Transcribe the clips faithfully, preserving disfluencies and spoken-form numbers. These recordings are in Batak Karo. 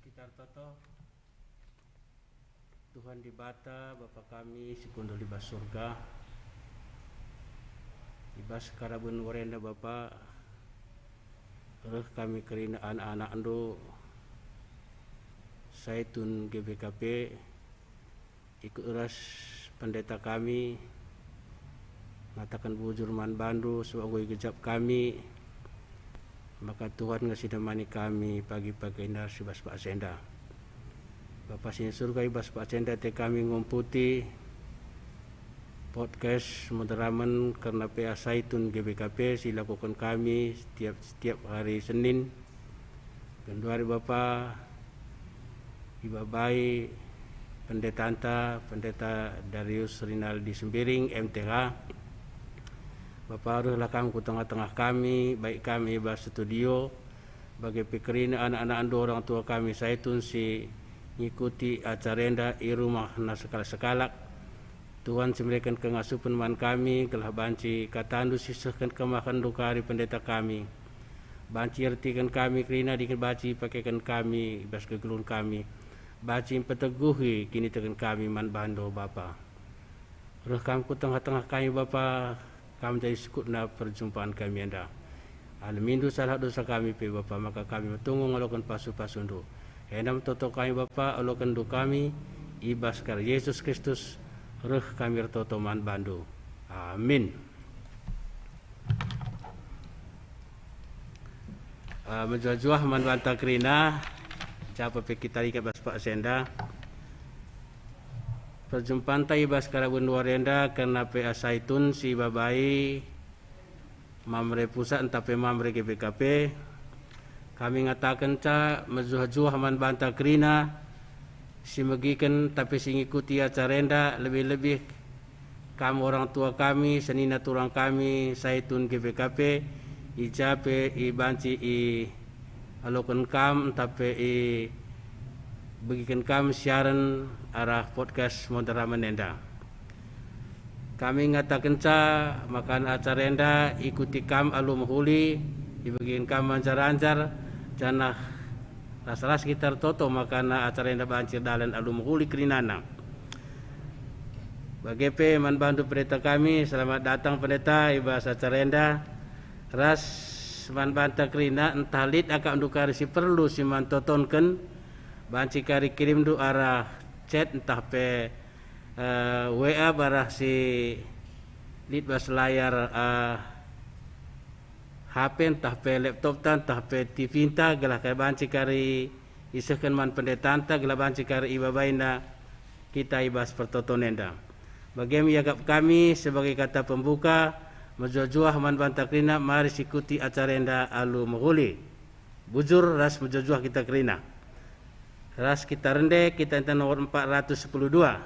Kita ertoto. Tuhan Dibata, Bapa kami si kundul i bas Surga, i bas karaben wari enda Bapa, reh kami kerina anak-anakNdu, Saitun G B K P, ikut ras pendeta kami, ngataken bujur man bandu, sebab enggo igejap kami, maka Tuhan nge si nemani kami pagi-pagi enda ras i bas paksa enda. Bapa si i Surga, i bas paksa enda ate kami ngumputi podcast moderamen kerna P A Saitun G B K P si ilakoken kami setiap, setiap hari Senin. Genduari Bapa, ibabai pendetanta, Pendeta Darius Rinaldi Sembiring, M T H. Bapa, rehlah Kam ku tengah-tengah kami, baik kami i bas studio, bage pe kerina anak-anakNdu, orang tua kami Saitun si ngikuti acara enda i rumahna sekalak-sekalak. Tuhan si mereken kengasupen man kami, gelah banci kataNdu si sehken kemahenNdu kari pendeta kami. Banci ertiken kami kerina dingen banci ipakeken kami i bas kegeluhen kami. Banci mpeteguhi kiniteken kami man bandu, Bapa. Reh Kam ku tengah-tengah kami, Bapa, Kam jadi sukutna perjumpaan kami enda. Alemindu salah dosa kami pe, Bapa, maka kami metunggung ngaloken pasu-pasundu. Enda me toto kami, Bapa, alokenndu kami, i bas gelar Yesus Kristus, reh kami ertoto man bandu. Amin. Ah, mejuah-juah man banta kerina, japa pe kita lit bas paksa enda. Perjumpanta i bas karaben wari enda kerna P A Saitun si ibabai Mamre Pusat ntah pe Mamre G B K P. Kami ngatakenca mejuah-juah man banta kerina si megiken ntah pe si ngikuti acara enda, lebih-lebih kam orang tua kami, senina turang kami, Saitun G B K P, i ja pe i banci ialoken kam ntah pe ibegiken kam siaren arah podcast moderamen enda. Kami ngatakenca maka acara enda ikuti kam alu mehuli, ibegiken kam manjar-anjar, janah ras-ras kita ertoto maka acara enda banci erdalan alu mehuli kerinana. Bage pe man bandu pendeta kami, selamat datang pendeta i bas acara enda, ras man banta kerina ntah lit akapndu kari si perlu si man totonken, banci kari kirimndu arah chat ntah pe eh, W A barah si lit bas layar, eh, H P ntah pe laptopta ntah pe T V-nta, gelah kai banci kari isehken man pendetanta, gelah banci kari ibabaina kita i bas pertoton enda. Bage me iakap kami sebagai kata pembuka, mejuah-juah man banta kerina, mari sikuti acara enda alu mehuli. Bujur ras mejuah-juah kita kerina. Ras kita rende, kita enta nomor empat ratus sepuluh dua.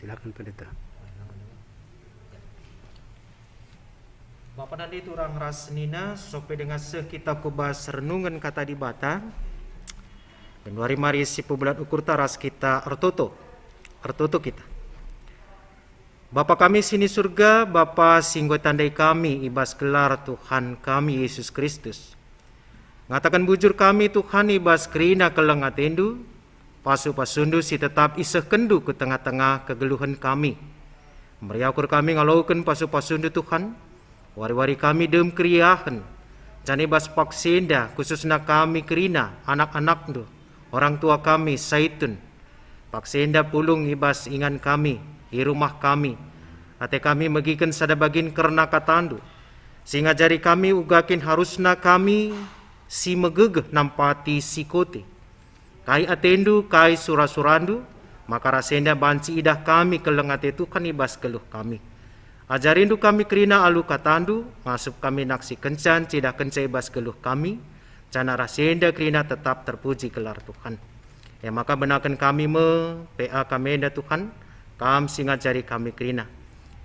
Silakan, Pendeta. Bapa nande turang ras senina, sope denga seh kita ku bas renungen Kata Dibata. Genduari mari sipebulat ukurta ras kita ertoto. Ertoto kita. Bapa kami si ni Surga, Bapa si enggo itandai kami i bas gelar Tuhan kami Yesus Kristus. Ngataken bujur kami, Tuhan, i bas kerina keleng atendu, pasu-pasundu si tetap isehkenndu ku tengah-tengah kegeluhen kami. Meriah ukur kami ngaloken pasu-pasundu, Tuhan, wari-wari kami dem keriahen, janah i bas paksa enda khususna kami kerina anak-anakndu, orang tua kami, Saitun, paksa enda pulung i bas ingan kami, i rumah kami. Ate kami megiken sada bagin kerna katandu, si ngajari kami uga kin harusna kami si megegeh nampati si kote. Kai atendu, kai sura-surandu, maka ras enda banci idah kami keleng ate Tuhan i bas geluh kami. Ajarindu kami kerina alu katandu, ngasup kami naksikenca ncidahkenca i bas geluh kami, janah ras enda kerina tetap terpuji gelar Tuhan. E maka benaken kami me, P A kami enda, Tuhan, Kam si ngajari kami kerina.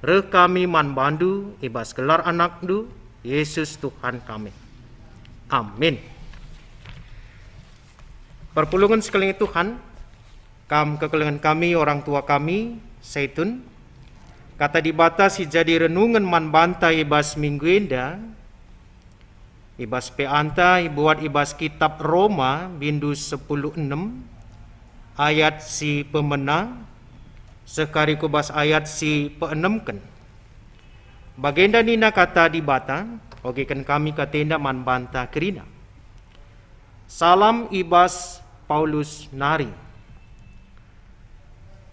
Reh kami man bandu i bas gelar AnakNdu, Yesus Tuhan kami. Amin. Perpulungen si kelengi Tuhan, kam kekelengen kami, orang tua kami, Saitun. Kata Dibata si jadi renungen man banta i bas minggu enda, i bas P A-nta ibuat i bas Kitap Roma, bindu sepuluh enem, ayat si pemena, seh kari ku bas ayat si peenemken. Bagenda nina Kata Dibata, ogeken kami katenda man banta kerina. Salam i bas Paulus nari.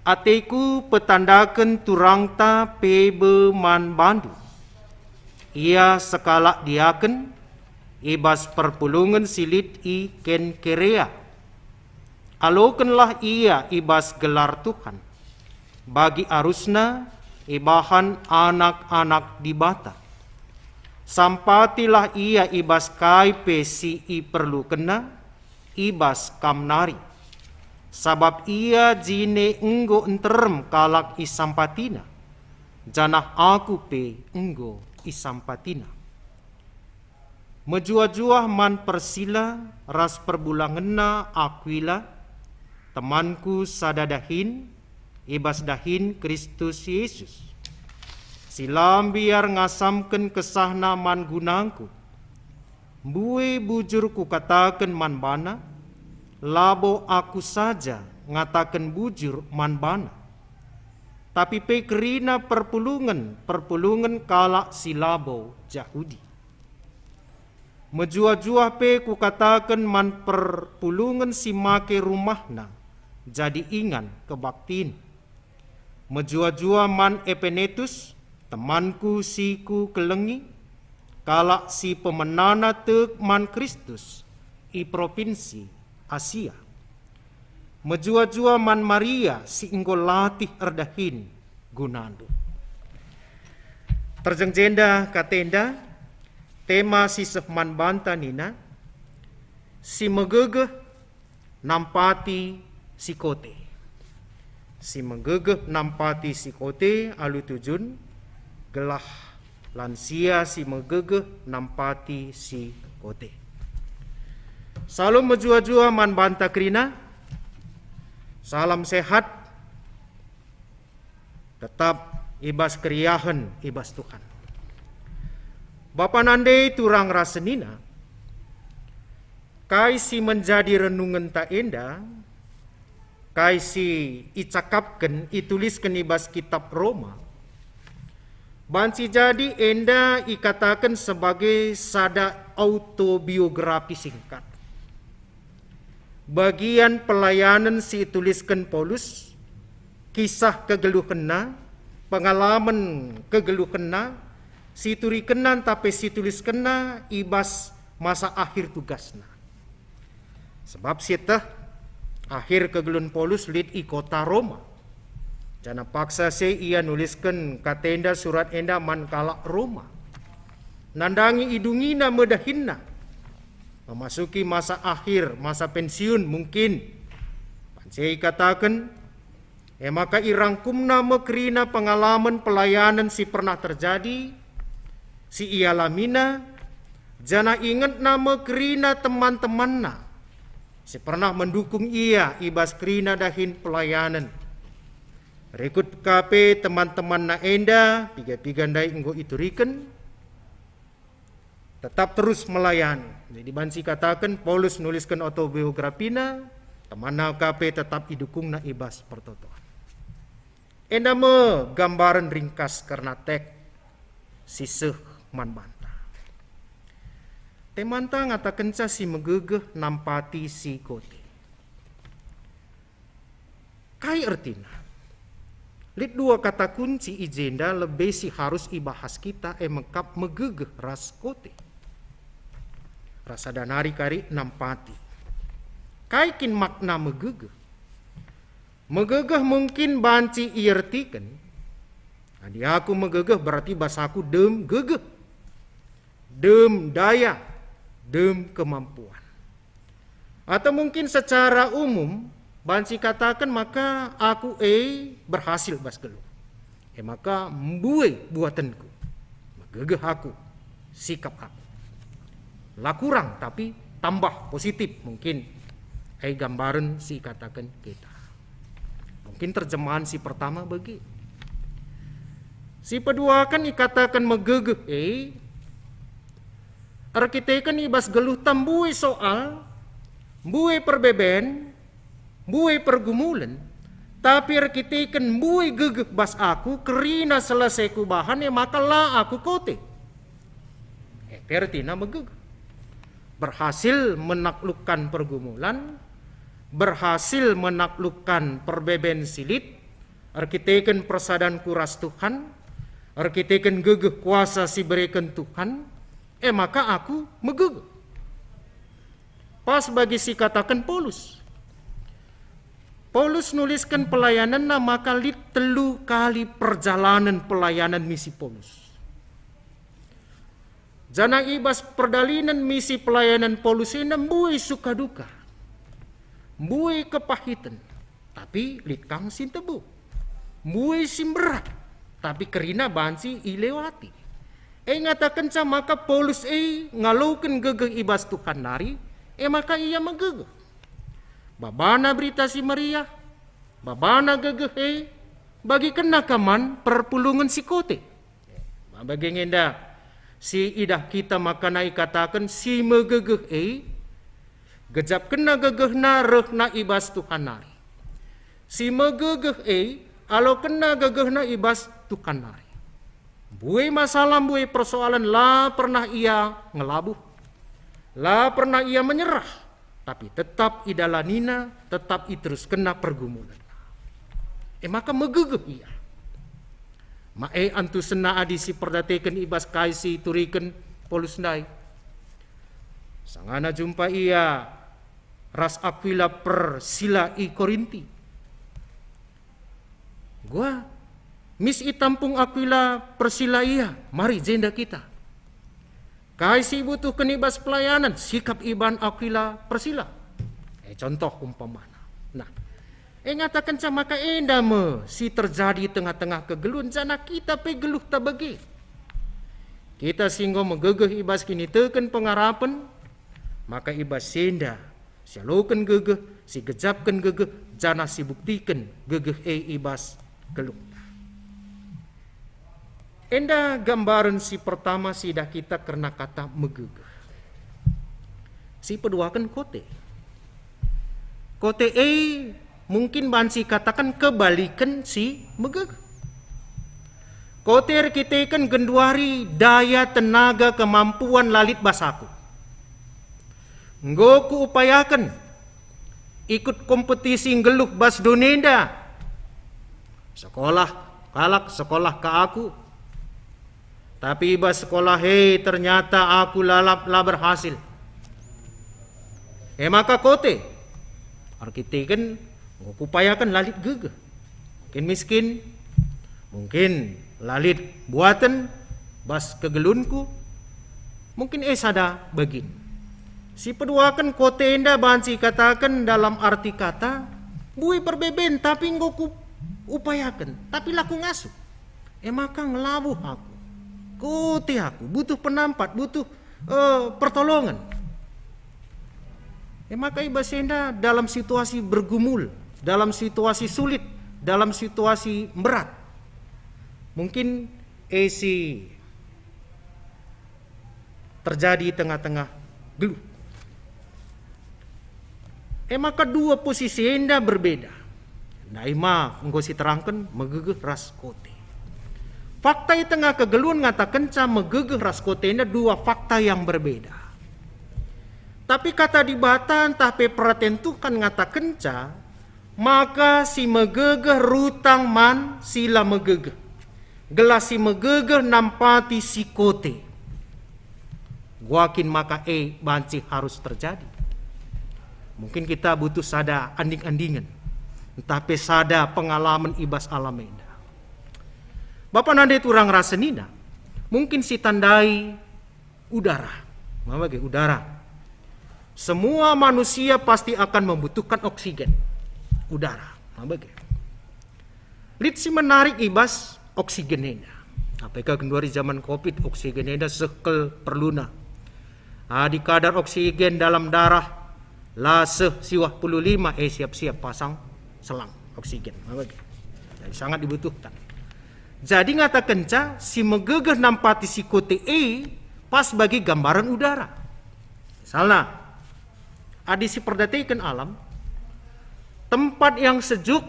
Ateku petandaken turangta Pebe man bandu. Ia sekalak diaken i bas perpulungen si lit i Kenkerea. Alokenlah ia i bas gelar Tuhan, bagi arusna ibahan anak-anak Dibata. Sampatilah ia i bas kai pe si iperlukenna, i bas kam nari. Sabap ia jine enggo nterem kalak isampatina, janah aku pe enggo isampatina. Mejuah-juah man Persila ras perbulangenna Akuila, temanku sada dahin, i bas dahin Kristus Yesus, si la mbiar ngasamken kesahna man gunangku. Mbue bujur kukataken man bana, labo aku saja ngataken bujur man bana, tapi pe kerina perpulungen-perpulungen kalak si labo Jahudi. Mejuah-juah pe kukataken man perpulungen si make rumahna jadi ingan kebaktin. Mejuah-juah man Epenetus, temanku si kukelengi, kalak si pemenana tek man Kristus i propinsi Asia. Mejuah-juah man Maria si enggo latih erdahin gunandu. Terjeng jenda katenda, tema si seh man banta nina, si megegeh nampati si kote. Si megegeh nampati si kote alu tujun, gelah lansia si megegeh nampati si kote. Salam mejuah-juah man banta kerina. Salam sehat. Tetap i bas keriahen i bas Tuhan. Bapa nande turang ras senina, kai si menjadi renungenta enda, kai si icakapken, itulisken i bas Kitap Roma, banci jadi enda ikataken sebagai sada autobiografi singkat. Bagian pelayanen si itulisken Paulus, kisah kegeluhenna, pengalamen kegeluhenna, si iturikenna ntah pe si ituliskenna i bas masa akhir tugasna. Sebab sieteh akhir kegeluhen Paulus lit i kota Roma. Janah paksa se ia nulisken katenda surat enda man kalak Roma. Nandangi idungina me dahinna. Memasuki masa akhir, masa pensiun mungkin. Banci ikataken, E maka irangkumna me kerina pengalaman pelayanan si pernah terjadi, si ialamiNa, janah ingetna me kerina teman-temanna si pernah mendukung ia i bas kerina dahin pelayanan. Rikut ka pe teman-temanna enda, piga-piga ndai enggo ituriken, tetap terus melayani. Jadi banci kataken Paulus nulisken autobiografina, temanna ka pe tetap idukungna i bas pertoton. Enda me gambaren ringkas kerna teks si seh man banta. Temanta ngatakenca si megegeh nampati si kote. Kai ertina? Lit dua kata kunci i jenda lebe si harus ibahas kita, e mekap megegeh ras kote. Ras sada nari kari nampati. Kai kin makna megegeh? Megegeh mungkin banci iertiken, adi aku megegeh berarti basaku dem gegeh, dem daya, dem kemampuan. Atau mungkin secara umum banci kataken maka aku e berhasil bas geluh. E maka mbue buatenku, megegeh aku, sikap aku. La kurang, tapi tambah positif mungkin. E gambaren si ikataken kita. Mungkin terjemahan si pertama bagi. Si peduaken ikataken megegeh e, erkiteken i bas geluhta mbue soal, mbue perbeben, mbue pergumulen, tapi erkiteken mbue gegeh bas aku kerina selesai kubahan, e maka la aku kote. E pe ertina megegeh. Berhasil menaklukkan pergumulan, berhasil menaklukkan perbeben si lit, erkiteken persadanku ras Tuhan, erkiteken gegeh kuasa si ibereken Tuhan, e maka aku megegeh. Pas bagi si kataken Paulus. Paulus nulisken pelayanenna maka lit telu kali perjalanen pelayanan misi Paulus. Janah i bas perdalinen misi pelayanan Paulus enda mbue suka duka, mbue kepahiten, tapi lit kang si ntebu. Mbue si mberat, tapi kerina banci ilewati. E ngatakenca maka Paulus e ngaloken gegeh i bas Tuhan nari, e maka ia megegeh. Babana Berita Si Meriah, babana gegeh e, bagikenna ka man perpulungen si kote. Maka bage nge enda si idah kita maka na ikataken si megegeh e, gejapkenna gegehna rehna i bas Tuhan nari. Si megegeh e, alokenna gegehna i bas Tuhan nari. Mbue masalah, mbue persoalen la pernah ia ngelabuh, la pernah ia menyerah, tapi tetap idalanina, tetap iteruskenna pergumulen. E maka megegeh ia. Ma e antusenna adi si perdateken i bas kai si ituriken Paulus ndai. Sangana jumpa ia ras Akuila Persila i Korinti. Gua, mis itampung Akuila Persila ia, mari jenda kita. Kai si ibutuhken i bas pelayanan, sikap iban Akuila Persila. E, contoh umpamana. Nah, e ngatakenca maka enda me si terjadi tengah-tengah kegeluhen, janah kita pe geluhta bage. Kita si enggo megegeh i bas kiniteken pengarapen, maka i bas si enda sialoken gegeh, sigejapken gegeh, janah sibuktiken gegeh e i bas geluhta. Enda gambaren si pertama si idah kita kerna kata megegeh. Si peduaken kote. Kote e mungkin banci kataken kebaliken si megegeh. Kote erkiteken genduari daya, tenaga, kemampuan la lit bas aku. Enggo kuupayaken ikut kompetisi nggeluh bas doni enda. Sekolah kalak, sekolah ka aku. Tapi i bas sekolah e ternyata aku lalap la berhasil. E maka kote, erkiteken enggo kupayaken la lit gegeh. Mungkin miskin, mungkin la lit buaten bas kegeluhenku, mungkin e sada bagin. Si peduaken kote enda banci ikataken dalam arti kata, mbue perbeben, tapi enggo ku upayaken, tapi la kungasup. E maka ngelabuh aku. Kote aku, butuh penampat, butuh, eh, pertolongan. E maka i bas enda dalam situasi bergumul, dalam situasi sulit, dalam situasi berat. Mungkin e si terjadi i tengah-tengah geluh. E maka dua posisi enda berbeda. Ndai ma enggo siterangken megegeh ras kote. Fakta i tengah kegeluhen ngatakenca megegeh ras kote enda dua fakta yang berbeda. Tapi kata Dibata ntah pe peraten Tuhan ngatakenca, maka si megegeh rutang man si la megegeh, gelah si megegeh nampati si kote. Guakin maka e banci harus terjadi. Mungkin kita butuh sada anding-andingen, ntah pe sada pengalaman i bas alam enda. Bapa nande turang ras senina, mungkin sitandai udara. Ma bage udara. Semua manusia pasti akan membutuhkan oksigen. Udara. Ma bage. Lit si menarik i bas oksigen enda. Apeka genduari zaman covid oksigen enda seh kal perluna. Adi kadar oksigen dalam darah la seh siwah puluh lima, eh, siap-siap pasang selang oksigen. Ma bage. Jadi sangat dibutuhkan. Jadi ngatakenca si megegeh nampati si kote e pas bagi gambaran udara. Misalna, adi si perdateken alam, tempat yang sejuk,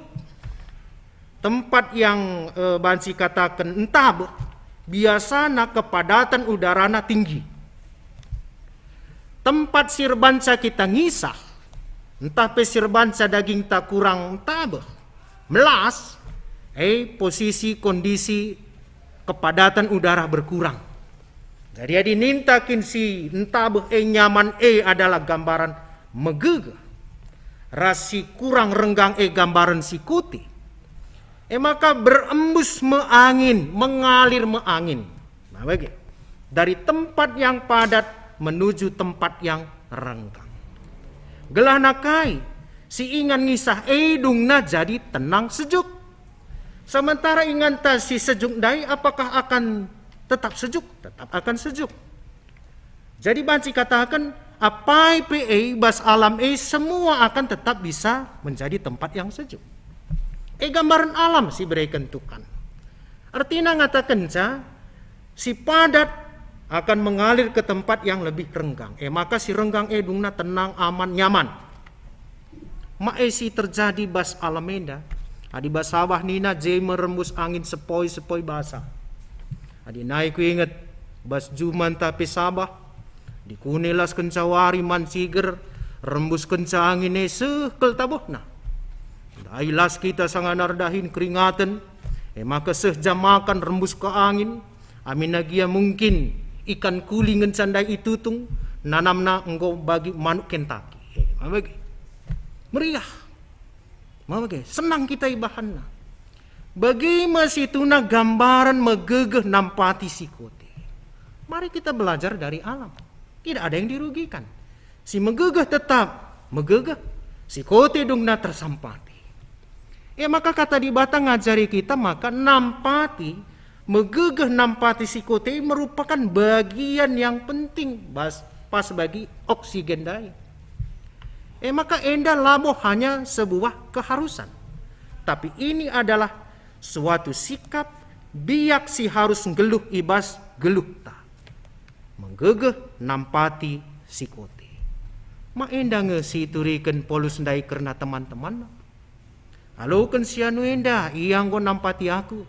tempat yang, eh, banci kataken entabeh, biasana kepadaten udarana tinggi. Tempat si erbanca kita ngisah, ntah pe si erbanca dagingta kurang entabeh, melas, e, posisi kondisi kepadaten udara berkurang. Jadi adi ninta kin si entabeh e nyaman e adalah gambaran megegeh, ras si kurang renggang e gambaran si kote, e maka berembus me angin, mengalir me angin. Nah, bage. Dari tempat yang padat menuju tempat yang renggang. Gelah nakai si ingan ngisah e dungna jadi tenang sejuk. Sementara inganta si sejuk ndai apakah akan tetap sejuk? Tetap akan sejuk. Jadi banci kataken, apai pe e bas alam e semua akan tetap bisa menjadi tempat yang sejuk. E gambaren alam si bereken Tuhan. Ertina ngatakenca, si padat akan mengalir ke tempat yang lebih renggang. E maka si renggang e dungna tenang, aman, nyaman. Ma e si terjadi bas alam enda? Adi bas Sabah nina je me rembus angin sepoi-sepoi basa. Adi nai kuinget bas juma ntah pe Sabah, dikune las kenca wari man ciger, rembus kenca angin e seh kal tabohna. Ndai las kita sanga nardahin keringaten, e maka seh jam makan rembus ka angin, aminna gia mungkin ikan kuli ngenca ndai itutung, nanamna enggo bagi manuk Kentucky. E, ma bage. Meriah. Ma bage, senang kita ibahanna. Bage me situhuna gambaren megegeh nampati si kote. Mari kita belajar dari alam. Tidak ada yang dirugikan. Si megegeh tetap megegeh, si kote dungna tersampati. E maka kata Dibata ngajari kita maka nampati, megegeh nampati si kote merupakan bagian yang penting bas, pas bagi oksigen ndai. E maka enda labo hanya sebuah keharusan, tapi ini adalah suatu sikap biak si harus nggeluh i bas geluhta. Megegeh nampati si kote. Ma enda nge si ituriken Paulus ndai kerna teman-temanna. Aloken si anu enda, ia enggo nampati aku.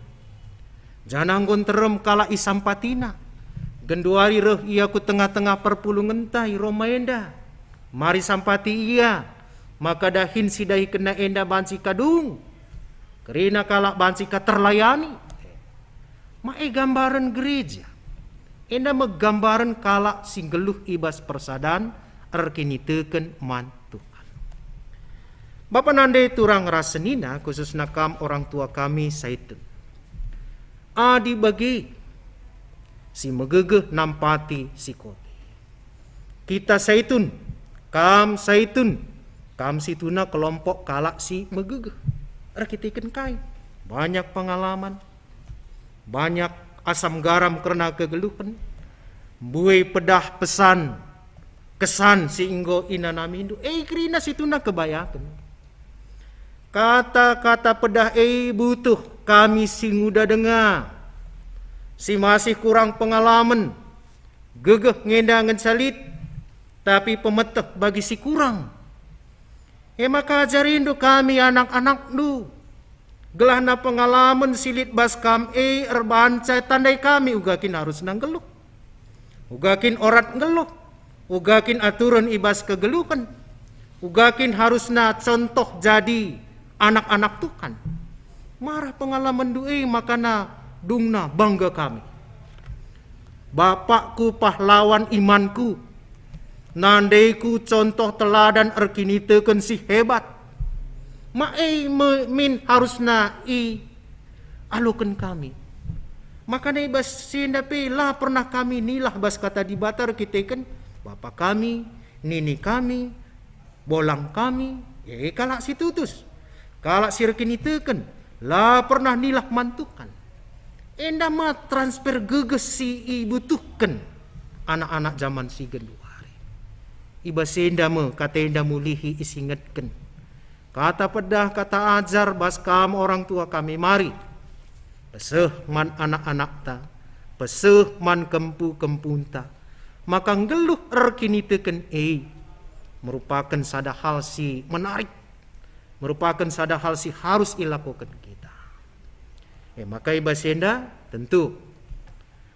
Janah enggo nterem kalak isampatina. Genduari reh ia ku tengah-tengah perpulungenta i Roma enda. Mari sampati ia, maka dahin si dahikenna enda banci kadung. Kerina kalak banci ka terlayani. Ma e gambaren gereja. Enda me gambaren kalak si nggeluh i bas persadan erkiniteken man Tuhan. Bapa nande turang ras senina, khususna kam orang tua kami Saitun. Adi bage, si megegeh nampati si kote. Kita Saitun, kam Saitun, kam situhuna kelompok kalak si megegeh. Erkiteken kai? Banyak pengalaman, banyak asam garam kerna kegeluhen, mbue pedah pesan, kesan si enggo inanamindu, e kerina situhuna kebayaken. Kata-kata pedah e butuh kami si nguda denga, si masih kurang pengalamen, gegeh ngenda ngenca lit, tapi pemeteh bagi si kurang. E maka ajarindu kami anak-anakndu, gelahna pengalamen si lit bas kam e erbanca tandai kami uga kin harusna nggeluh, uga kin orat nggeluh, uga kin aturen i bas kegeluhen, uga kin harusna contoh jadi anak-anak Tuhan. Marah pengalamenndu e makana dungna bangga kami. Bapakku pahlawan imanku, nandeku contoh teladan erkiniteken si hebat. Ma e me, min harusna ialoken kami. Makana i bas si enda pe la pernah kami nilah bas kata Dibata erkiteken bapa kami, nini kami, bolang kami, e kalak si tutus, kalak si erkiniteken, la pernah nilah man Tuhan. Enda ma transfer gegeh si ibutuhken anak-anak jaman si genduari. I bas enda me kata enda mulihi isingetken. Kata pedah, kata ajar bas kam orang tua kami mari. Peseh man anak-anakta, peseh man kempu-kempunta, maka nggeluh erkiniteken e merupaken sada hal si menarik, merupaken sada hal si harus ilakoken kita. E maka i bas enda tentu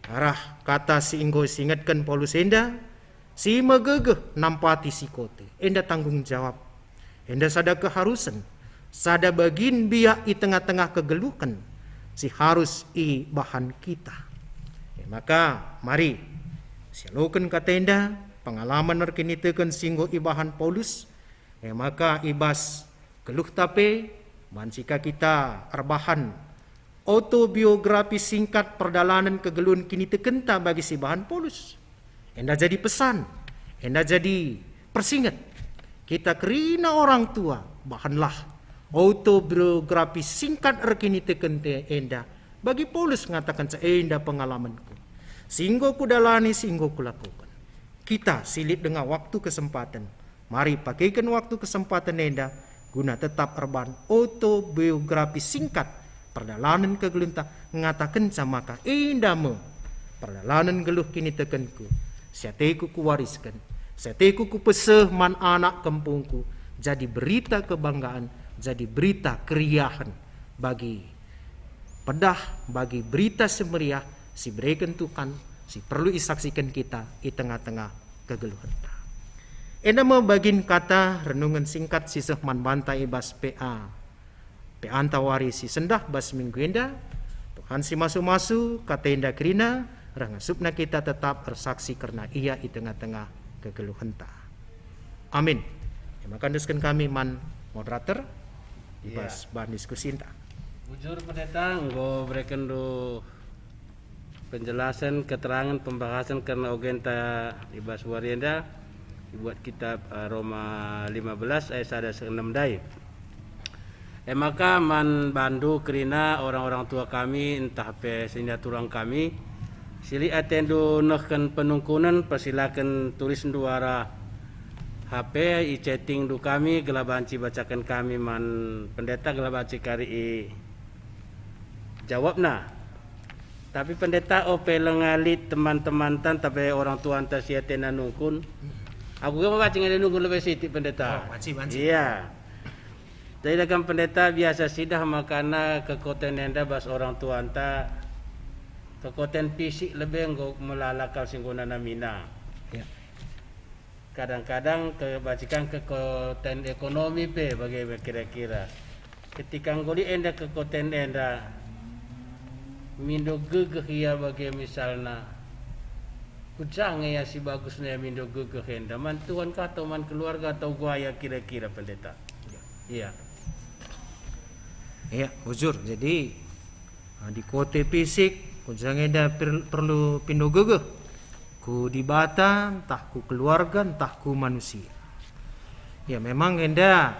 arah kata si enggo isingetken Paulus enda, si megegeh nampati si kote, enda tanggung jawab, enda sada keharusen, sada bagin biak i tengah-tengah kegeluhen si harus ibahan kita. E maka, mari, sialoken kata enda, pengalaman erkiniteken si enggo ibahan Paulus, e maka i bas geluhta pe banci ka kita erbahan autobiografi singkat perdalanen kegeluhen kinitekenta bagi si bahan Paulus. Enda jadi pesan, enda jadi persinget. Kita kerina orang tua, bahanlah autobiografi singkat erkinitekenta enda bagi Paulus ngatakenca enda pengalamenku. Si enggo kudalani, si enggo kulakuken. Kita si lit denga waktu kesempaten, mari pakeken waktu kesempaten enda guna tetap erban autobiografi singkat perdalanen kegeluhenta ngatakenca maka enda me perdalanen geluh kinitekenku, si ateku kuwarisken, si ateku kupeseh man anak kempungku, jadi berita kebanggaan, jadi berita keriahen bagi pedah, bagi berita si meriah si bereken Tuhan, si perlu isaksiken kita i tengah-tengah kegeluhenta. Enda me bagin kata renungen singkat si seh man banta i bas P A, P A ntawari si sendah bas minggu enda. Tuhan si masu-masu, kata enda kerina, reh ngasupna kita tetap ersaksi kerna Ia i tengah-tengah kegeluhenta. Amin. E maka endesken kami man moderator i Iya. bas bahan diskusinta. Bujur Pendeta, enggo berekenndu penjelasen, keterangen, pembahasen kerna ogenta i bas wari enda, ibuat kitab, eh, Roma lima belas ayat sada seh enem ndai. E maka man bandu kerina orang-orang tua kami, ntah pe senina turang kami, si lit atendu nehken penungkunen, persilaken tulisndu arah H P, i-chattingndu kami, gelah banci bacaken kami man pendeta, gelah banci kari ijawabna. Tapi pendeta, ope langa lit teman-temanta, tapi orang tuanta si atena nungkun. Aku ge mabacing ada nungkun lebih sitik, pendeta. Oh, banci, banci. Iya. Jadi dagam pendeta biasa sidah makana kekuatan enda bas orang tuanta, kekuatan fisik lebih enggo melala kal si enggo nanamina. Ya. Kadang-kadang kebacikan kekuatan ekonomi pe bage kira-kira. Ketika enggo lit enda kekuatan enda, mindo gegeh ia bage misalna, kuja nge ia si bagusna ia mindo gegeh enda, man Tuhan kah atau man keluarga atau gua ia kira-kira, pendeta? Iya. Iya, bujur. Jadi, ah, di kote fisik, kuja nge enda per-, perlu pindo gegeh. Ku Dibata, ntah ku keluarga, ntah ku manusia. Ya, memang enda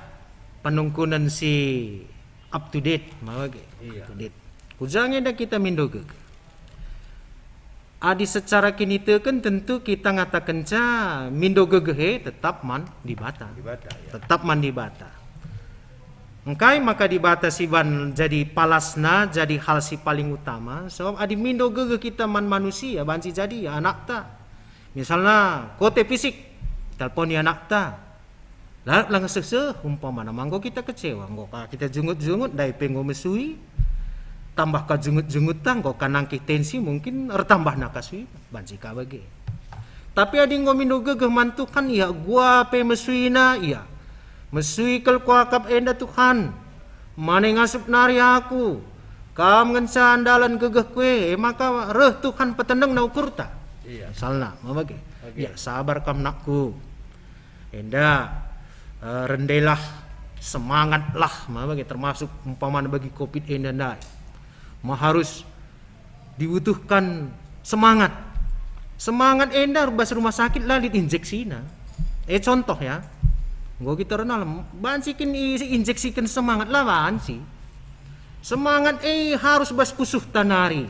penungkunen si Up to date, maka ge. Iya. Up to date. Kuja nge enda kita mindo gegeh. Adi secara kiniteken tentu kita ngatakenca mindo gegeh e tetap man Dibata. Dibata, ya. Tetap man Dibata. Engkai maka Dibata si ban jadi palasna, jadi hal si paling utama? Sebab adi mindo gegeh kita man manusia, banci jadi ya anakta. Misalna, kote pisik, telponi anakta. Lalap langa seh-seh, umpamana, ma enggo kita kecewa, enggo ka kita jungut-jungut, ndai pe enggo mesui, tambah ka jungut-jungutta, enggo ka nangkih tensi, mungkin ertambahna ka sui, banci ka bage. Tapi adi enggo mindo gegeh man Tuhan, ia gua pe mesuina, ia mesui kal kuakap enda Tuhan, mane ngasup nari aku, Kam ngenca andalan gegehku e, e maka reh Tuhan petenengna ukurta. Iya. Misalna, ma bage. Oke. Ya, sabar kam nakku. Enda, eh, rendelah, semangatlah, ma bage, termasuk umpamana bagi covid enda ndai. Ma harus dibutuhkan semangat. Semangat enda bas rumah sakit la lit injeksina. Eh, contoh ya. Enggo kita ernalem, banci kin i-, injeksiken semangat la banci. Semangat e harus bas pusuhta nari.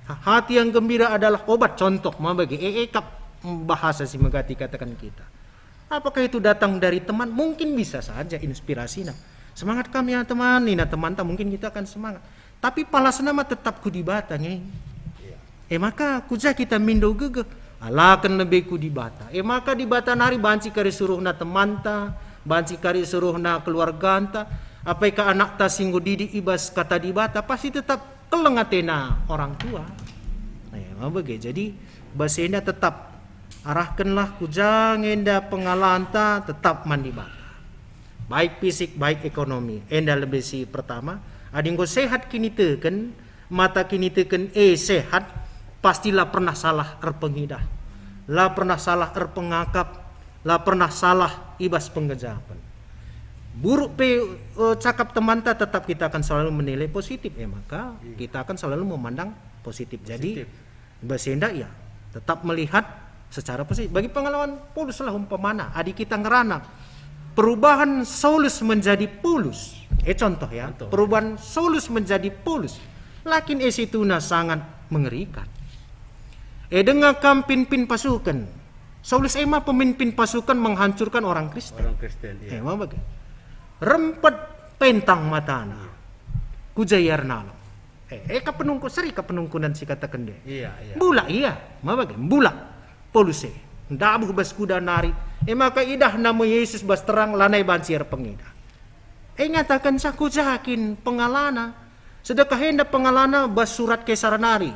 Ha-, hati yang gembira adalah obat, contoh, ma bage, e, e kap bahasa si megati katakan kita. Apakah itu datang dari teman? Mungkin bisa saja inspirasinya. Semangat kam ya teman, nina temanta, mungkin kita akan semangat. Tapi palasna ma tetap ku Dibata nge. Iya. E maka kuja kita mindo gegeh, alaken lebe ku Dibata. E maka Dibata nari banci kari suruhna temanta, banci kari suruhna keluarganta, apai ka anakta si enggo didik i bas kata Dibata, pasti tetap keleng atena orang tua. E, ma bage. Jadi, bas enda tetap arahkenlah kuja nge enda pengalanta tetap man Dibata. Baik fisik, baik ekonomi. Enda lebe si pertama, adi enggo sehat kiniteken, mata kiniteken e sehat, pasti la pernah salah erpengidah, la pernah salah erpengakap, la pernah salah i bas penggejapen. Buruk pe, eh, cakap temanta, tetap kita akan selalu menilai positif, e maka, iya, kita akan selalu memandang positif. Jadi, positif. Bas enda ia tetap melihat secara positif. Bagi pengalaman Paulus lah umpamana, adi kita ngerana perubahan Saulus menjadi Paulus. Eh, contoh ya, contoh. Perubahan Saulus menjadi Paulus. Lakin e situna sangat mengerikan. E denga kam pimpin pasukan. Saulus e ma pemimpin pasukan menghancurkan orang Kristen. Orang Kristen, iya. E ma bage. Rempet pentang matana. Iya. Kuja ia ernalem. Eh, e ka penungkun, seri ka penungkunan si kataken de. Iya, iya. Mbulak ia, ma bage, mbulak Paulus e. Ndabuh bas kuda nari, e maka idahna me Jesus bas terang, lanai banci erpengidah. E ngatakenca kuja kin pengalana. Sedekah enda pengalana bas surat Kesar nari.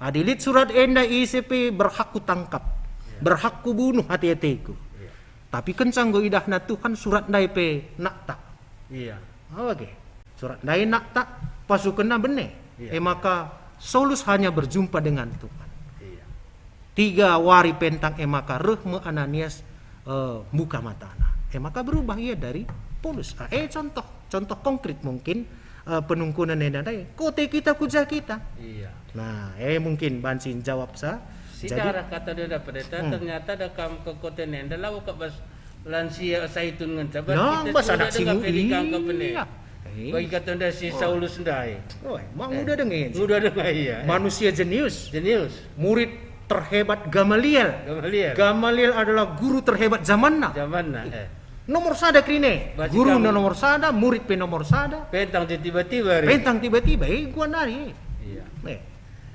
Adi lit surat enda ise pe berhak kutangkap, iya, berhak kubunuh ate-ateku. Iya. Tapi kenca enggo idahna Tuhan surat ndai pe nakta. Iya. Oke. Surat ndai nakta, pasukenna bene. Iya. E maka Saulus hanya berjumpa dengan Tuhan. Iya. Tiga wari pentang e maka reh me Ananias, eh, muka matana. E maka berubah ia dari Paulus. Ah, eh, contoh, contoh konkret mungkin, eh, penungkunan enda ndai. Kote kita kuja kita. Iya. Nah, eh, mungkin banci njawab sa. Jadi, sidarah kata deda pendeta, hmm, ternyata da kam ke kote enda labo kap bas lansia Saitun ngenca, bas. Nah, kita bas sudah anak si dengar mu-, pe dikangkap ne. Iya. Eh. Bagi kata enda si, oh, Saulus ndai. Oh, emang, eh, muda denga, muda denga, iya. Manusia jenius. Jenius. Murid terhebat Gamaliel. Gamaliel. Gamaliel adalah guru terhebat zamanna. Zamanna, eh. Nomor sada kerina. Bagi guru kamu nomor sada, murid pe nomor sada. Pentang je tiba-tiba, ri. Pentang tiba-tiba, eh, gua nari. Iya. Eh,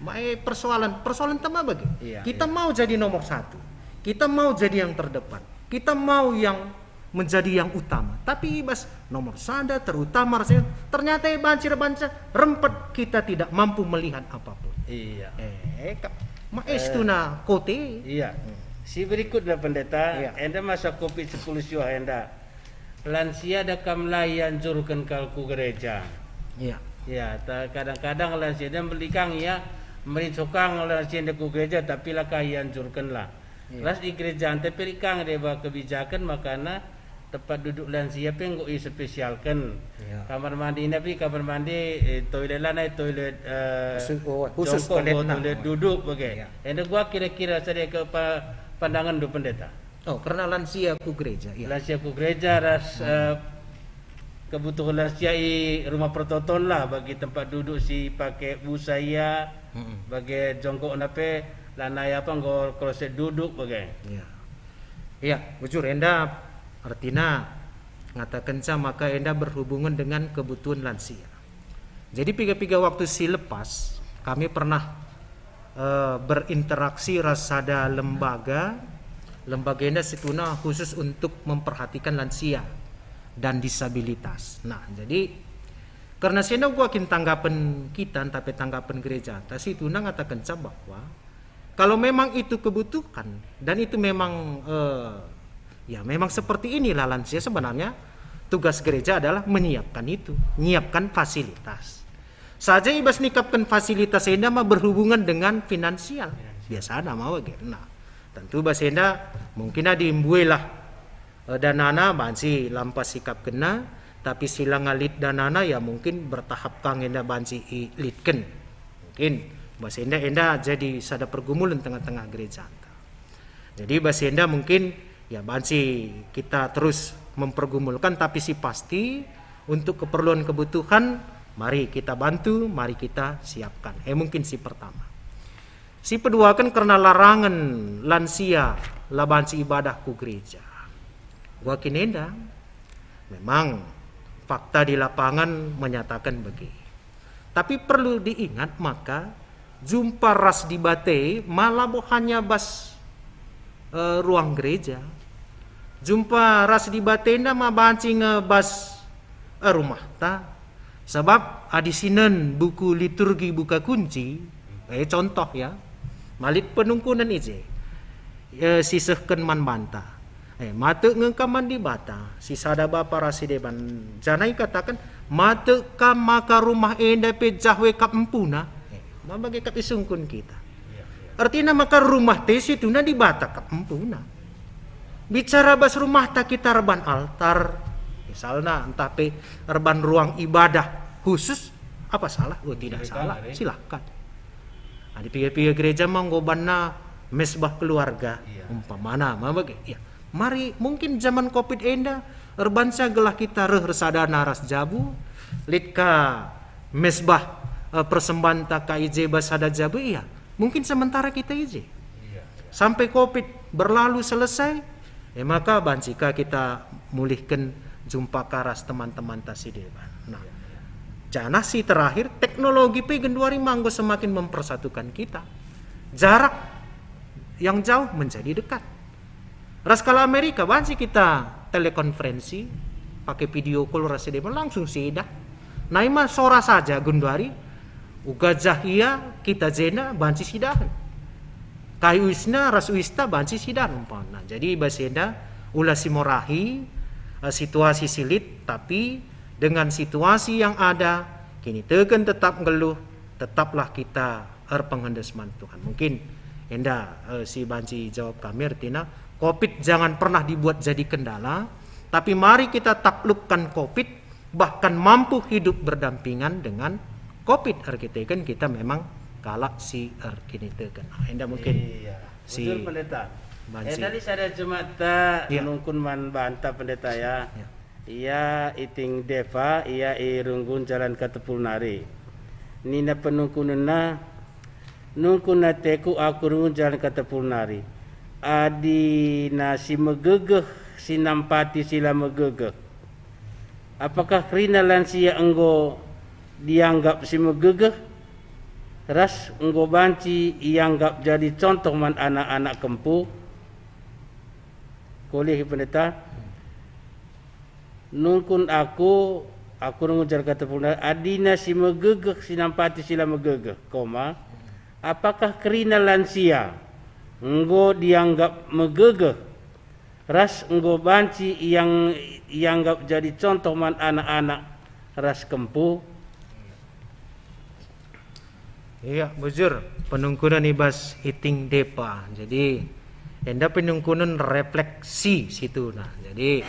mae persoalan, persoalan tema bagi. Iya, kita, iya, mau jadi nomor satu. Kita mau jadi yang terdepan. Kita mau yang menjadi yang utama. Tapi i bas nomor sada, terutama rasanya, ternyata i banci erbahanca rempet, kita tidak mampu melihat apapun. Iya. Eh, ka-, ma, eh, situna kote. Iya. Hmm. Si berikutna, Pendeta, iya, enda masa covid sepuluh siwah enda. Lansia da kam la ianjurken kal ku gereja. Iya. Ya, ta-, kadang-kadang lansia enda mbelikang ia, merinso kang lansia enda ku gereja, tapi la ka ianjurken lah. Iya. Ras i gerejanta pe lit kang deba kebijakan makana tempat duduk lansia pe enggo ispesialken. Iya. Kamar mandina pe kamar mandi, eh, toilet lanai, toilet, eh, khusus, oh, khusus jongkok, toiletna, toilet duduk bage. Iya. Enda gua kira-kira sada ke pa-, pandangenndu, Pendeta? Oh, kerna lansia ku gereja, iya. Lansia ku gereja ras, hmm, eh, kebutuhan lansia i rumah pertoton lah, bagi tempat duduk si pake busa ia, Mm-mm. bage jongkokna pe lanai apa enggo kloset duduk bage. Ya. Ya, bujur enda ertina ngatakenca maka enda berhubungan dengan kebutuhan lansia. Jadi piga-piga waktu si lepas kami pernah, eh, berinteraksi ras sada lembaga, lembaga enda situhuna khusus untuk memperhatikan lansia dan disabilitas. Nah, jadi karena si enda gua kin tanggapen kita, ntah pe tanggapen gerejanta, situhuna ngatakenca bahwa kalau memang itu kebutuhan dan itu memang, eh, ya memang seperti inilah lansia, sebenarnya tugas gereja adalah menyiapkan itu, menyiapkan fasilitas. Saja i bas nikapken fasilitas enda ma berhubungan dengan finansial. Biasana ma bage. Nah, tentu bas enda mungkin adi mbuelah, eh, danana banci lampas sikapkenna, tapi si langa lit danana ya mungkin bertahap ka nge enda banci ilitken. Mungkin bas enda, enda jadi sada pergumulan tengah-tengah gerejanta. Jadi bas enda mungkin ya banci kita terus mempergumulkan, tapi si pasti untuk keperluan kebutuhan mari kita bantu, mari kita siapkan. Eh, mungkin si pertama. Si peduaken kerna larangen lansia la banci ibadah ku gereja. Gua kin enda, memang fakta di lapangan menyatakan bage. Tapi perlu diingat maka jumpa ras Dibata ma labo hanya bas, eh, ruang gereja. Jumpa ras Dibata enda ma banci nge bas, eh, rumahta. Sabap adi sinen buku liturgi buka kunci, eh, contoh ya, malit penungkunen i je, eh, sisehken man banta. Eh, matek nge kam man Dibata, si sada Bapa ras si deban, janah ikataken, matek kam maka rumah enda pe Jahwe kap empuna. Eh, ma bage kap isungkun kita. Ertina maka rumah te situhuna Dibata kap empuna. Bicara bas rumahta kita erban altar, misalna, ntah pe erban ruang ibadah khusus, apa salah? Oh, tidak salah, silahkan. Adi piga-piga gereja ma enggo banna mesbah keluarga, umpamana, ma bage. Ya, mari, mungkin zaman covid enda erbanca gelah kita reh ersadana ras jabu, lit ka mesbah, eh, persembahanta ka i je bas sada jabu, iya. Mungkin sementara kita i je. Sampai covid berlalu selesai, e maka banci ka kita mulihken jumpa ka ras teman-temanta si deban. Nah, janah si terakhir, teknologi pe genduari ma enggo semakin mempersatukan kita. Jarak yang jauh menjadi dekat. Ras kalak Amerika banci kita telekonferensi, pake video call ras si deban, langsung sidah. Nai ma sora saja genduari, uga jah ia kita jenda banci sidahen. Kai uisna ras uista banci sidahen umpamana. Jadi bas enda ula simorahi, eh, situasi si lit, tapi dengan situasi yang ada, kiniteken tetap nggeluh, tetaplah kita erpengendes man Tuhan. Mungkin enda, eh, si banci jawab kami, ertina covid jangan pernah dibuat jadi kendala, tapi mari kita taklukkan covid, bahkan mampu hidup berdampingan dengan covid, erkiteken kita memang kalak si erkiniteken. Nah, enda mungkin. Iya. Si Betul, Pendeta. Banci. Enda lit sada jemaat ta Iya. nungkun man banta, Pendeta, ya. Iya. Ia Iting Deva, ia i Runggun Jalan Katepul nari. Nina penungkunenna, "Nungkun ateku aku Runggun Jalan Katepul nari. Adina si megegeh, si nampati si la megegeh. Apakah kerina lansia enggo dianggap si megegeh, ras enggo banci ianggap jadi contoh man anak-anak kempu?" Kulihi Pendeta. Nungkun aku, aku nungkun Jalan Katepul nari, adina si megegeh, si nampati si la megegeh, koma, apakah kerina lansia enggo dianggap megegeh, ras enggo banci iang-, ianggap jadi contoh man anak-anak ras kempu? Iya, bujur, penungkunen i bas Iting Deva. Jadi, enda penungkunen refleksi situhuna. Jadi,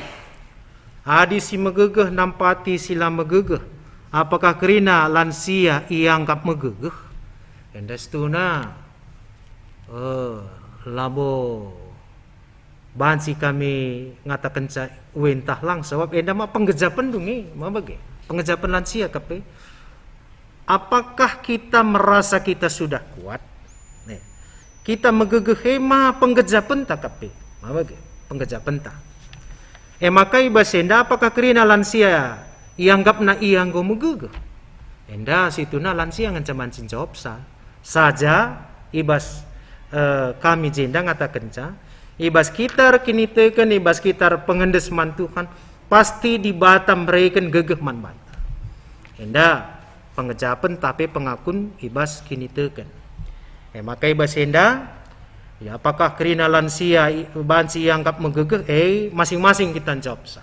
adi si megegeh nampati si la megegeh, apakah kerina lansia ianggap megegeh? Enda situhuna, eh, labo Banci kami ngatakenca uentah lang, sabab enda ma penggejapenndu nge, ma bage. Pengejapen lansia kepe. Apakah kita merasa kita sudah kuat? Nih, kita megegeh e ma penggejapenta kepe. Ma bage, penggejapenta. E maka i bas enda apakah kerina lansia ianggapna ia enggo megegeh? Enda situhuna lansia ngenca banci njawabsa. Saja i bas, eh, kami jenda ngatakenca, i bas kita erkiniteken, i bas kita erpengendes man Tuhan, pasti Dibata mereken gegeh man banta. Enda pengejapen tapi pengakun i bas kiniteken. E maka i bas enda, ya, apakah kerina lansia i-, banci ianggap megegeh? Eh, masing-masing kita njawabsa.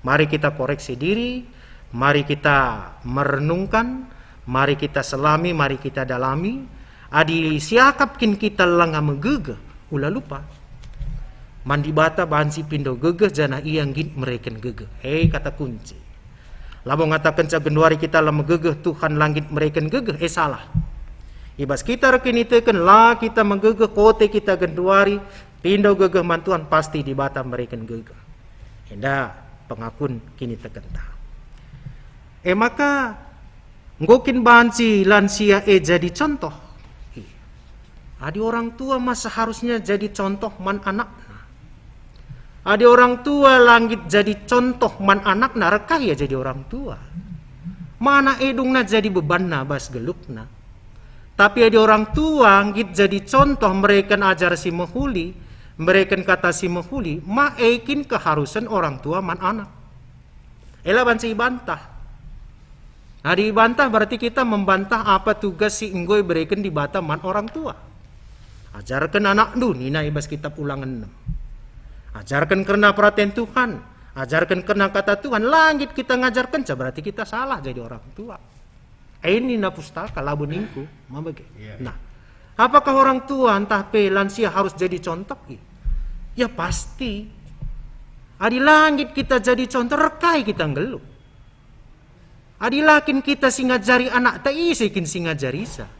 Mari kita koreksi diri, mari kita merenungkan, mari kita selami, mari kita dalami. Adi siakap kin kita langa megegeh, ula lupa. Man Dibata banci pindo gegeh janah Ia nggit mereken gegeh. Eh, kata kunci. Labo ngatakenca genduari kita la megegeh, Tuhan la nggit mereken gegeh, eh, salah. I bas kita erkiniteken la kita megegeh, kote kita genduari, pindo gegeh man Tuhan, pasti Dibata mereken gegeh. Enda pengakun kinitekenta. E maka, enggo kin banci lansia e jadi contoh? Adi orang tua ma seharusnya jadi contoh man anakna. Adi orang tua la nggit jadi contoh man anakna, reh ka ia jadi orang tua. Ma anak e dungna jadi bebanna bas geluhna. Tapi adi orang tua nggit jadi contoh mereken ajar si mehuli, mereken kata si mehuli, ma e kin keharusen orang tua man anak. Ela banci ibantah. Adi ibantah berarti kita membantah apa tugas si enggo ibereken Dibata man orang tua. Ajarken anakndu, nina i bas kitab Ulangen enem. Ajarken kerna peraten Tuhan, ajarken kerna kata Tuhan, la nggit kita ngajarkenca, berarti kita salah jadi orang tua. E nina pustaka, labo ningku, ma bage. Iya, iya. Nah, apakah orang tua ntah pe lansia harus jadi contoh? I-, ya pasti. Adi la nggit kita jadi contoh, reh ka kita nggeluh. Adi la kin kita si ngajari anakta, ise kin si ngajarisa?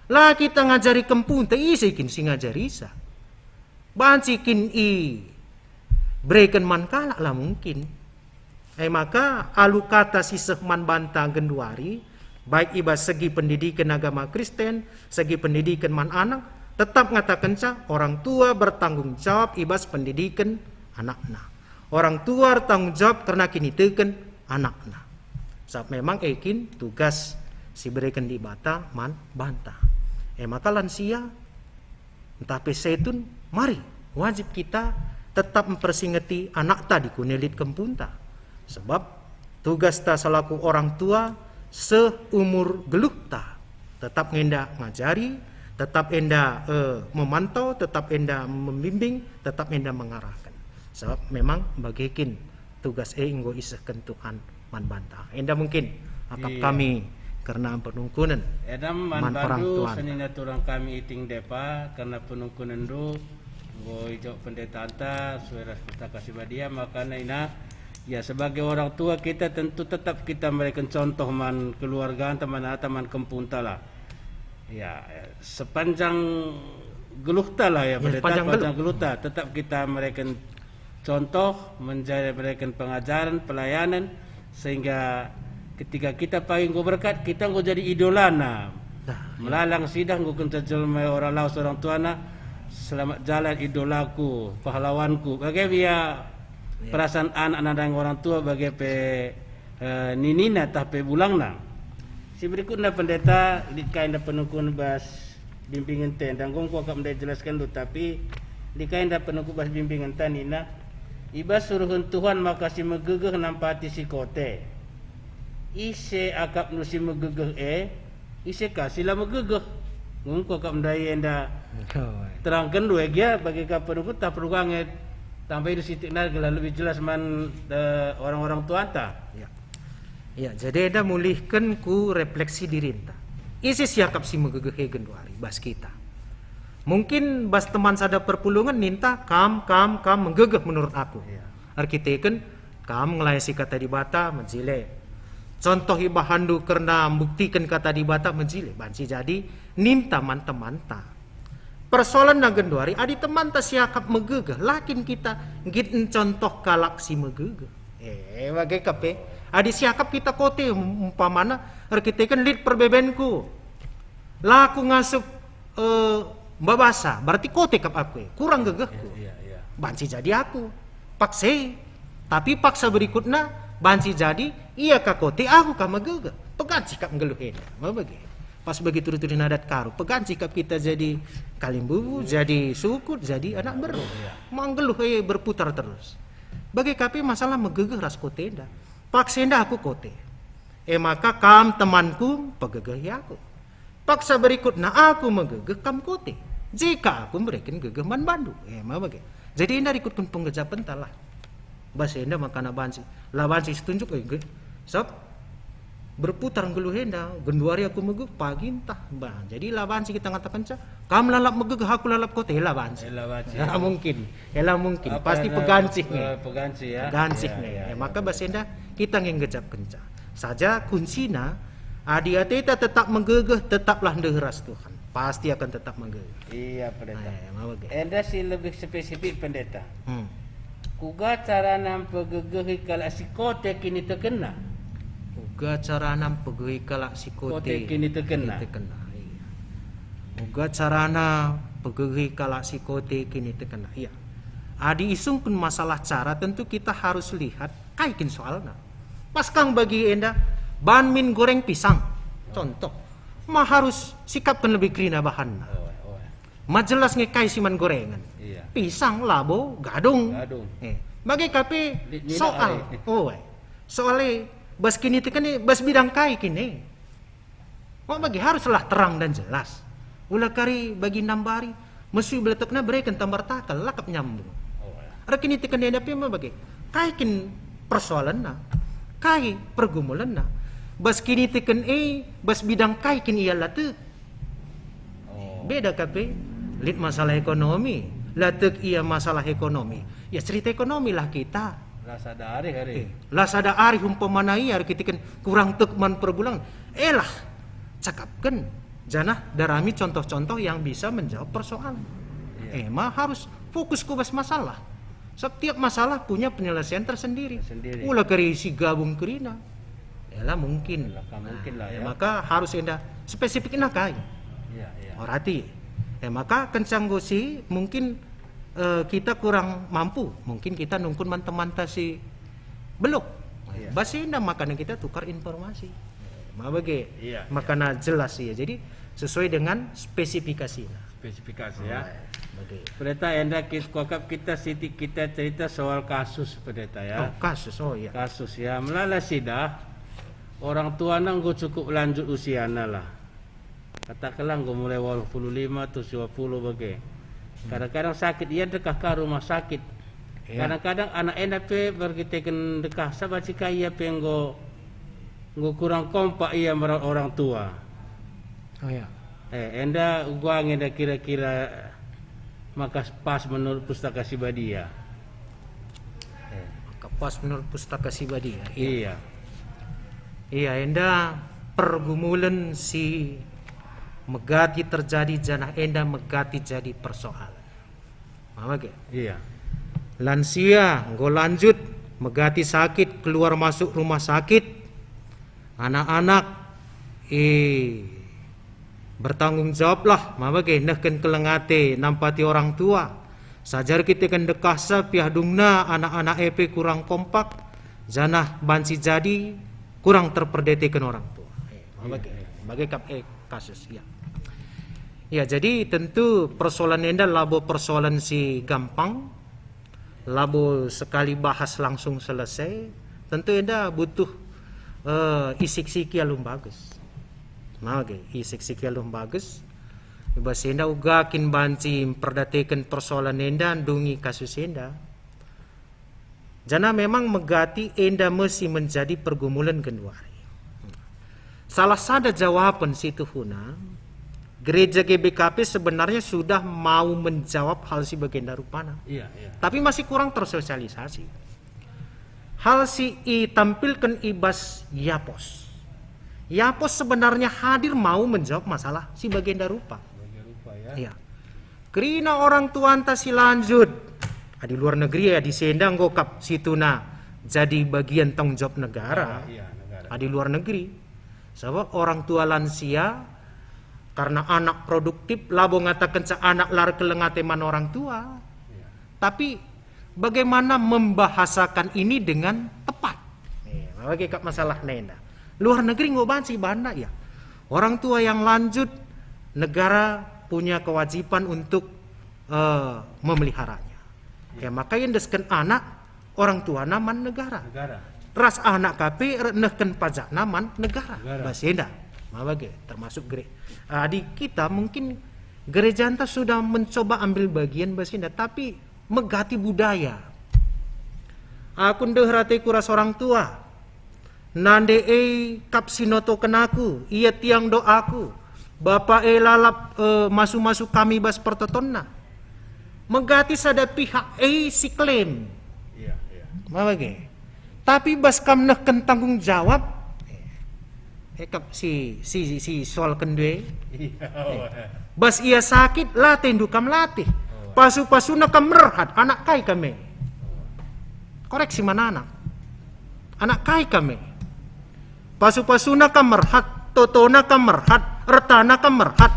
La kita ngajari kempunta, ise kin si ngajarisa? Banci kin ibereken man kalak? La mungkin. E maka, alu kata si seh man banta genduari, baik i bas segi pendidiken agama Kristen, segi pendidiken man anak, tetap ngatakenca orang tua bertanggung jawab i bas pendidiken anakna. Orang tua ertanggung jawab kerna kiniteken anakna. Sabap memang e kin tugas si ibereken Dibata man banta. E maka lansia, ntah pe setun, mari, wajib kita tetap mpersingeti anakta dikune lit kempunta. Sebab tugasta selaku orang tua seumur geluhta, tetap nge enda ngajari, tetap enda, eh, memantau, tetap enda membimbing, tetap enda mengarahken. Sebab memang bage kin tugas e enggo isehken Tuhan man banta. Enda mungkin akap Iya. kami kerna penungkunen Eda man man orang bandu tuanta. Senina turang kami iting depa kerna penungkunenndu enggo ijawab pendetanta sue ras Pustaka Si Badia, makana ina, ya, sebagai orang tua kita tentu tetap kita mereken contoh man keluarganta, man ata, man kempunta lah. Ya, sepanjang geluhta lah ya, Ya, pendeta, sepanjang sepanjang geluh. geluhta tetap kita mereken contoh, menjadi mereken pengajaren, pelayanen, sehingga ketika kita pagi enggo berkat, kita enggo jadi idolana. Nah, ya. Melalang sidah enggo kenca jelma orang lawes orang tuana, "Selamat jalan idolaku, pahlawanku." Bage ia Ya. perasaan anak nandangi orang tua, bage pe, eh, ninina tah pe bulangna. Si berikutna, Pendeta, lit ka enda penungkun bas bimbingenta enda, enggo kuakap ndai jelaskenndu, tapi lit ka enda penungkun bas bimbingenta nina, i bas suruhen Tuhan maka si megegeh nampati si kote. Ise akapndu si megegeh e? Ise ka si la megegeh? Enggo kuakap ndai enda Oh, ya. terangkenndu e gia, bage ka penungkun tah perlu ka nge tambahindu sitik nari gelah lebih jelas man, eh, orang-orang tuanta. Ya. Ya, jadi enda mulihken ku refleksi dirinta. Ise siakap si megegeh e genduari bas kita? Mungkin bas teman sada perpulungen ninta, "Kam, kam, kam megegeh menurut aku." Iya. Erkiteken kam ngelayasi Kata Dibata, mejile. Contoh ibahanndu kerna mbuktiken Kata Dibata, mejile. Banci jadi ninta man temanta. Persoalenna genduari, adi temanta siakap megegeh, la kin kita nggit ncontoh kalak si megegeh. Eh, bage ka pe. Adi siakap kita kote, um-, umpamana, erkiteken lit perbebenku. La aku ngasup, eh, mbabasa, berarti kote kap aku, eh. Kurang gegehku. Iya, iya, iya. Banci jadi aku. Paksa. Tapi paksa berikutna, banci jadi, ia ka kote, aku ka megegeh. Peganci kap nggeluh enda. Mau bage. Pas bagi turi-turi adat Karo, peganci kap kita jadi kalimbubu, jadi sukut, jadi anak beru. Iya. Manggeluh, eh, berputar terus. Bage ka pe masalah megegeh ras kote enda. Paksa enda aku kote. E maka kam temanku, pegegehi aku. Paksa berikutna aku megegeh, kam kote. Jika aku mereken gegeh man bandu. E, ma bage. Jadi enda rikutken penggejapenta lah. Bas enda makana banci. La banci situnjuk, eh, ge-, sab-, berputar nggeluh enda, genduari aku megegeh, pagi ntah. Bah, jadi la banci kita ngatakenca, kam lalap megegeh, aku lalap kote, la banci. Eh, la banci. La mungkin. Ela mungkin, apa pasti na-, pegancih nge. Eh, pegancih, ya. Pegancih nge. Ya, ya, ya, maka bas enda kita nge nggejapkenca. Saja kuncina, adi ateta tetap megegeh, tetaplah ndeh ras Tuhan. Pasti akan tetap megegeh. Iya, Pendeta. Eh, maba ge. Enda si lebih spesifik, Pendeta. Hmm. Kuga carana mpegegehi kalak si kote kinitekenna? Uga carana mpegegehi kalak si kote Kote kinitekenna. kinitekenna, iya. Uga carana pegegehi kalak si kote kinitekenna, iya. Adi isungkun masalah cara, tentu kita harus lihat kai kin soalna. Pas kang bagi enda, ban min goreng pisang, contoh, ma harus sikapken lebih kerina bahanna. Oh, oh. Ma jelas nge kai si man gorengen. Iya. Pisang, labo, gadung. Gadung. Eh, bage ka pe Lit-, nina soal. Ari. Oh, eh. Soal e, bas kiniteken e, bas bidang kai kin e. Mak bagi haruslah terang dan jelas. Ula kari bagi nambari, mesui beletekna bereken tambar takel, lakap nyambung. Oh, ya. Erkiniteken enda pe ma bage. Kai kin persoalenna? Kai pergumulenna? Bas kiniteken e, bas bidang kai kin ia la tek? Oh. Beda ka pe, lit masalah ekonomi, la tek ia masalah ekonomi. Ya cerita ekonomi lah kita. La sada arih, arih. Eh, la sada arih umpamana ia erkiteken kurang tek man perbulangen. Elah, cakapken, janah darami contoh-contoh yang bisa menjawab persoalan. Iya. Ema harus fokus ku bas masalah. Setiap masalah punya penyelesaian tersendiri. Tersendiri. Ula kari si gabung kerina. Ela mungkin. Ela ka mungkin lah, ya, ya. Maka harus enda spesifikna kai. Iya, iya. Orati. Eh, maka kenca enggo si mungkin eh, kita kurang mampu, mungkin kita nungkun man temanta si beluk. Iya. Bas enda makana kita tukar informasi. Ma bage, iya, iya. Makana jelas ia. Jadi, sesuai dengan spesifikasina. Spesifikasi, ya. Oh, bage. Pendeta, enda kit-, kuakap kita sitik kita cerita soal kasus, Pendeta, ya. Oh, kasus, oh, iya. Kasus, ya. Melala sidah, orang tuana enggo cukup lanjut usiana lah. Katakenlah enggo mulai waluh puluh lima atau dua puluh bage. Hmm. Kadang-kadang sakit, ia ndekah ka rumah sakit. Iya. Kadang-kadang anak enda pe berkiteken ndekahsa banci ka ia pe enggo, enggo kurang kompak ia merawat orang tua. Oh, iya. Eh, enda uga nge enda kira-kira maka pas menurut Pustaka Si Badia. Eh. Maka pas menurut Pustaka Si Badia. Iya. Iya. Iya, enda pergumulen si megati terjadi janah enda megati jadi persoalan. Mama ge? Iya. Lansia enggo lanjut, megati sakit, keluar masuk rumah sakit. Anak-anak, eh, bertanggung jawablah, maba ge nehken keleng ate nampati orang tua. Sajar kita ken dekahsa piah dungna anak-anak e pe kurang kompak, janah banci jadi kurang terperdeteken orang tua. Eh, maba ge, iya, iya, bage kap, eh, kasus, ya. Ya, jadi tentu persoalan enda labo persoalan si gampang, labo sekali bahas langsung selesai, tentu enda butuh, eh, isik-siki alu mbages. Nah, oke, isik-siki alu mbages. I bas enda uga kin banci mperdateken persoalan enda ndungi kasus enda. Janah memang megati enda me si menjadi pergumulen genduari. Salah sada jawaben si tuhuna, gereja G B K P sebenarnya sudah mau menjawab hal si bagenda rupana. Iya, iya. Tapi masih kurang tersosialisasi. Hal si itampilken i bas Yapos. Yapos sebenarnya hadir mau menjawab masalah si bagenda rupa. Bagenda rupa, ya. Iya. Kerina orang tuanta si lanjut. Adi luar negeri ya, adi si enda enggo kap situhuna jadi bagian tanggung jawab negara. Negara, iya, negara. Adi luar negeri. Sebab orang tua lansia, karena anak produktif, labo ngatakenca anak la erkeleng ate man orang tua. Iya. Tapi bagaimana membahasakan ini dengan tepat? Eh, bage kap masalah nenda. Luar negeri enggo banci banna ya. Orang tua yang lanjut, negara punya kewajiban untuk, eh, memeliharanya. Ya, maka iendesken anak, orang tuana man negara. Negara. Ras anak ka pe nehken pajakna man negara. Negara. Bas enda. Ma bage, termasuk gere-, adi kita mungkin gerejanta sudah mencoba ambil bagian bas enda, tapi megati budaya. Aku ndeher ateku ras orang tua. Nande e kap si notoken aku, ia tiang doaku. Bapa e lalap, eh, masu-masu kami bas pertotonna. Megati sada pihak e si klaim. Iya, iya. Ma bage. Tapi bas kam nehken tanggung jawab, eh, kap si, si, si soal kende. Iya. Eh. Bas ia sakit, la tendu kam latih. Oh. Pasu-pasuna kam merhat, anak kai kam e? Koreksi man anak. Anak kai kam e? Pasu-pasuna kam merhat, totona kam merhat, ertana kam merhat.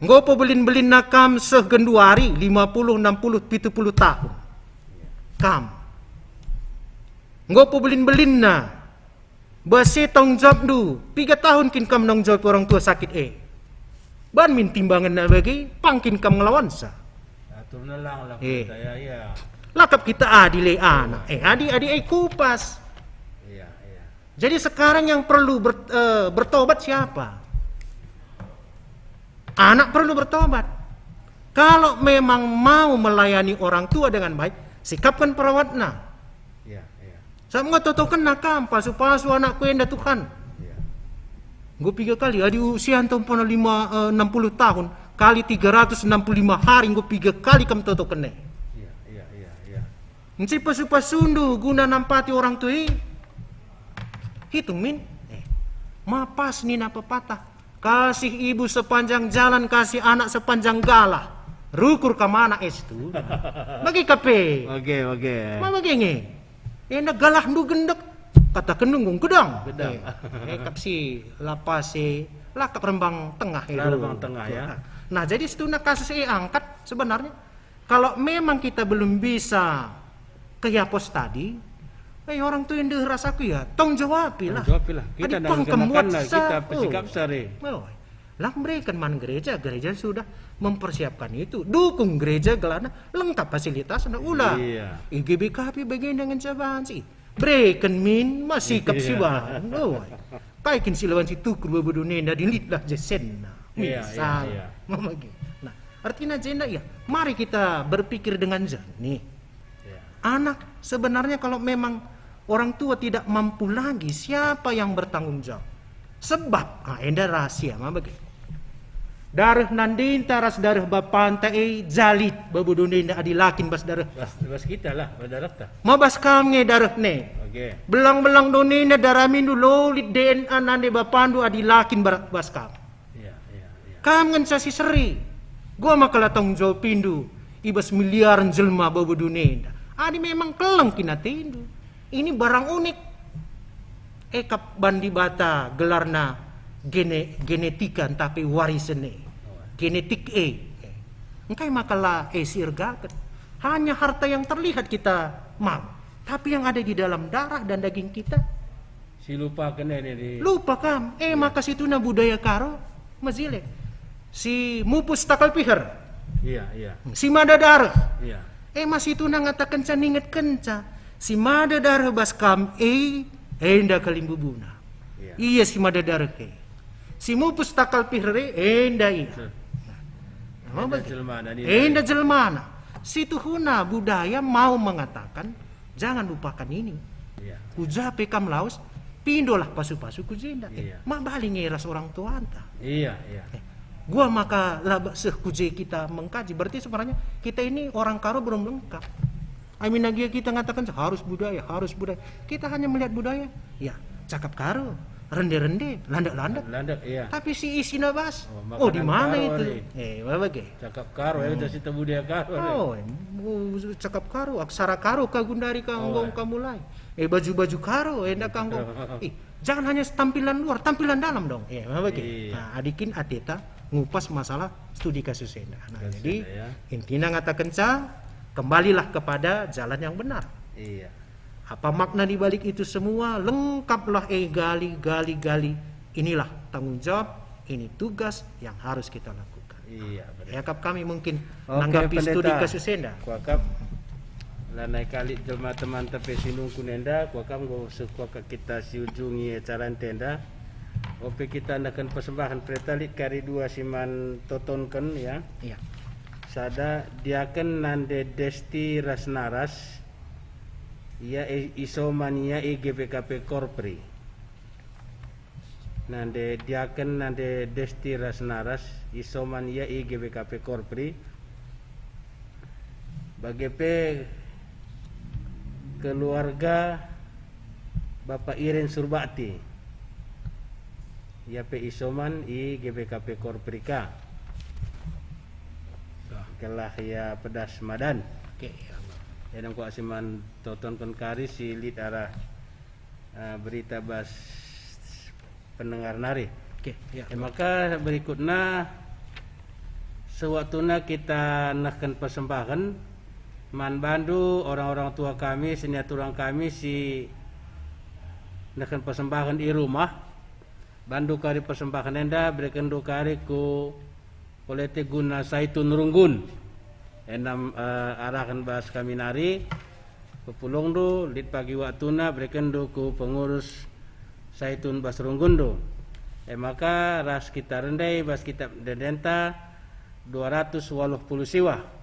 Enggo pebelin-belinna kam seh genduari, lima puluh, enam puluh, pitu puluh tahun. Kam. Enggo pebelin-belinna. Bas e tanggung jawabndu, piga tahun kin kam nanggung jawab orang tua sakit e? Ban min timbangenna bage, pang kin kam ngelawansa? Aturna lang lah. Eh. Kita, ya, ya. Lakap kita adil e anak. Eh, adi, adi e kupas. Iya, iya. Jadi sekarang yang perlu ber-, eh, bertobat siapa? Anak perlu bertobat. Kalau memang mau melayani orang tua dengan baik, sikapkan perawatna. Iya, iya. Sabap enggo totokenna kam, pasu-pasu anakku enda, Tuhan. Iya. Enggo piga kali, adi usianta umpama lima, eh, enam puluh tahun, kali tiga ratus enam puluh lima hari, enggo piga kali kam totoken e. Iya, iya, iya, iya. Nci pasu-pasundu guna nampati orang tua e? Hitung min. Eh, ma pas nina pepatah, "Kasih ibu sepanjang jalan, kasih anak sepanjang galah. Rukur kam anak e situ." Bage ka pe. Oke, oke. Ma bage nge. Enda galahndu gendek, kataken enggo gedang. Gedang. Eh, eh, kap si la pas e, la kap Rembang Tengah e. La dulu. Rembang Tengah, ya. Nah, jadi situhuna kasus e angkat sebenarnya. Kalau memang kita belum bisa ke Yapos tadi, eh, orang tua yang ndeher ras aku ya, tanggung jawabilah. Tanggung jawabilah. Kita adi pang kemakan lah, kita, oh, pesikap sari. Oh, lang bereken man gereja, gereja sudah mempersiapkan itu. Dukung gereja gelarna lengkap fasilitasna, ula. Iya. I G B K P bage ngenca banci. Bereken min, ma sikap si bahan. Oh, kai kin si la banci tukur babo doni enda, dilitlah jesenna. Iya, iya, misal. Iya. Mama ge. Nah, artinya jenda ya, mari kita berpikir dengan jernih. Iya. Anak sebenarnya kalau memang orang tua tidak mampu lagi, siapa yang bertanggung jawab? Sebab, ah, enda rahasia, ma bage. Dareh nandinta ras dareh bapanta e jalit babo doni enda adi la kin bas dareh. Bas, bas kita lah, bas darehta. Ma bas kam nge dareh ne. Oke. Belang-belang doni enda daramindu lolit D N A nande bapandu adi la kin bar-, bas kam. Iya, iya, iya. Kam ngenca si seri. Gua maka la tanggung jawabindu i bas miliaren jelma babo doni enda. Adi memang keleng kin atendu. Ini barang unik. E kap ban Dibata gelarna gene-, genetika ntah pe warisen e. Genetik e. Engkai maka la e si ergaken? Hanya harta yang terlihat kita mau, tapi yang ada di dalam darah dan daging kita. Si lupaken e, di. Lupa kam. E, iya. Maka situhuna budaya Karo, mejile. Si mupus takal piher. Iya, iya. Si mada dareh. Iya. E, ma situhuna ngatakenca, ningetkenca. Si mada dareh bas kam e, enda kalimbubuna. Iya. Ia si mada dareh e. Si mupus takal piher e, enda ia. Betul. Nah, enda bagi. Jelmana, enda jelmana. Situhuna budaya mau mengatakan, jangan lupakan ini. Iya. Ku ja pe kam lawes, pindolah pasu-pasu ku jenda. Eh, iya. Ma bali nge ras orang tuanta. Iya, iya. Eh, gua maka la ba-, seh ku je kita mengkaji. Berarti sebenarnya kita ini orang Karo belum lengkap. Amin agia kita ngatakan harus budaya, harus budaya. Kita hanya melihat budaya, ya, cakap Karo. rende-rende, landek-landek. Landek, iya. Tapi si isina bas, oh, oh, di makanan mana karo itu? Ari. Eh, bage. Cakap karo, ya, hmm, kita si budaya karo, ari. Oh, em, uh, cakap karo, aksara karo ka gundari ka, oh, enggong ka mulai. Eh, baju-baju karo, enda ka enggong. Ih, jangan hanya tampilan luar, tampilan dalam dong. Eh, bage. Iya. Nah, adi kin ateta ngupas masalah studi kasus enda. Nah, kasus jadi enda, ya. Intina ngatakenca, kembalilah kepada jalan yang benar. Iya. Apa makna di balik itu semua? Lengkaplah, eh, gali, gali, gali. Inilah tanggung jawab, ini tugas yang harus kita lakukan. Iya, benar. Iakap kami mungkin, oke, nanggapi studi Pendeta, kasus enda. Kuakap, lanai kali jelma teman tepe si nungkun enda, kuakap enggo seh kuakap kita si ujungi acara enda. Ope kita ndaken persembahan Pendeta, lit kari dua si man totonken, ya. Iya. Sada diaken nande Desti ras Naras, ia i-, isoman ia i G B K P Korpri. Nande diaken, nande Desti ras Naras, isoman ia i G B K P Korpri. Bage pe keluarga Bapak Iren Surbakti, ia pe isoman i G B K P Korpri ka. Dah. Gelah ia pedas madan. Oke, ya Allah. Enda enggo si man totonken kari si lit arah, eh, berita bas pendengar nari. Oke, ya. E maka berikutna, sewaktuna kita nehken persembahen man bandu orang-orang tua kami, seniat turang kami si nehken persembahen i rumah, bandu kari persembahen enda berekenndu kari ku Polete guna Saitun Runggun. Enda, eh, arahken bas kami nari, pepulungndu, lit pagi waktuna, berekenndu ku pengurus Saitun bas runggunndu. E maka ras kita rendai bas kitab ende-endenta dua ratus waluh puluh siwah.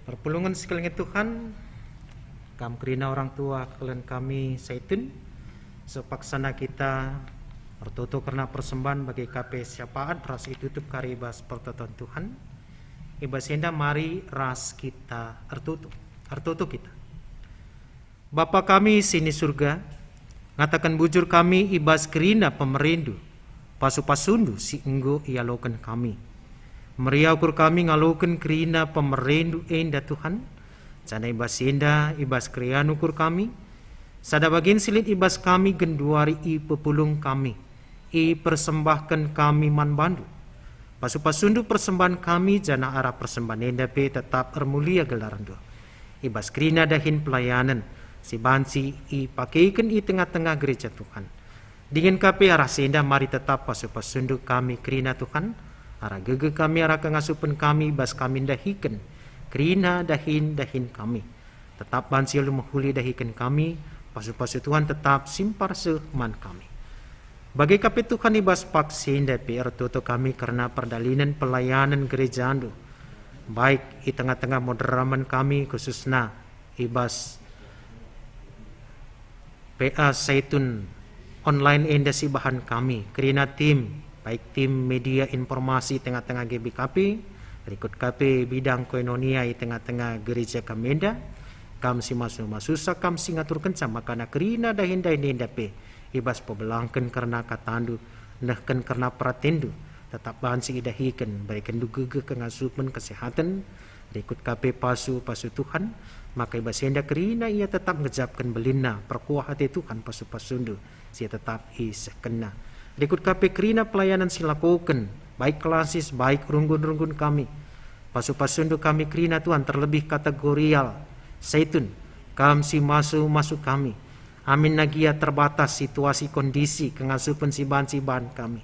Perpulungen si kelengi Tuhan, kam kerina orang tua kekelen kami Saitun, sepaksana kita ertoto kerna persembahen bage ka pe syafaat ras itutup kari bas pertoton Tuhan. I bas enda mari ras kita ertoto. Ertoto kita. Bapa kami si ni Surga, ngataken bujur kami i bas kerina pemereNdu, pasu-pasundu si enggo ialoken kami. Meriah ukur kami ngaloken kerina pemereNdu enda, Tuhan, janah i bas enda, i bas keriahen ukur kami, sada bagin si lit i bas kami genduari ipepulung kami, ipersembahken kami man baNdu. Pasu-pasundu persembahen kami, janah arah persembahen enda pe tetap ermulia gelarNdu. i bas kerina dahin pelayanen si banci ipakeken i tengah-tengah gereja Tuhan. Dingen ka pe arah si enda mari tetap pasu-pasundu kami kerina Tuhan, arah gegeh kami, arah kengasupen kami bas kami ndahiken kerina dahin-dahin kami. Tetap banci alu mehuli dahiken kami, pasu-pasu Tuhan tetap simpar seh man kami. Bage ka pe Tuhan, i bas pagi si enda pe ertoto kami kerna perdalanen pelayanen gerejandu, baik i tengah-tengah moderamen kami, khususna i bas P A Saitun online enda si bahan kami, kerina tim, baik tim media informasi tengah-tengah G B K P, rikut ka pe bidang koinonia i tengah-tengah gereja kami enda. Kam si masu-masusa, kam si ngaturkenca maka kerina dahin-dahin enda pe i bas pebelangken kerna katandu, nehken kerna peratendu, tetap banci idahiken, berekenndu gegeh, kengasupen, kesehaten, rikut ka pe pasu-pasu Tuhan, maka i bas enda kerina ia tetap ngejapken belinna, perkuah ate Tuhan pasu-pasundu, si ia tetap isehkenna. Rikut ka pe kerina pelayanan si lakoken, baik klasis, baik runggun-runggun kami. Pasu-pasundu kami kerina Tuhan, terlebih kategorial Saitun, kam si masu-masu kami. Aminna gia terbatas situasi kondisi kengasupen si banci ibahan kami.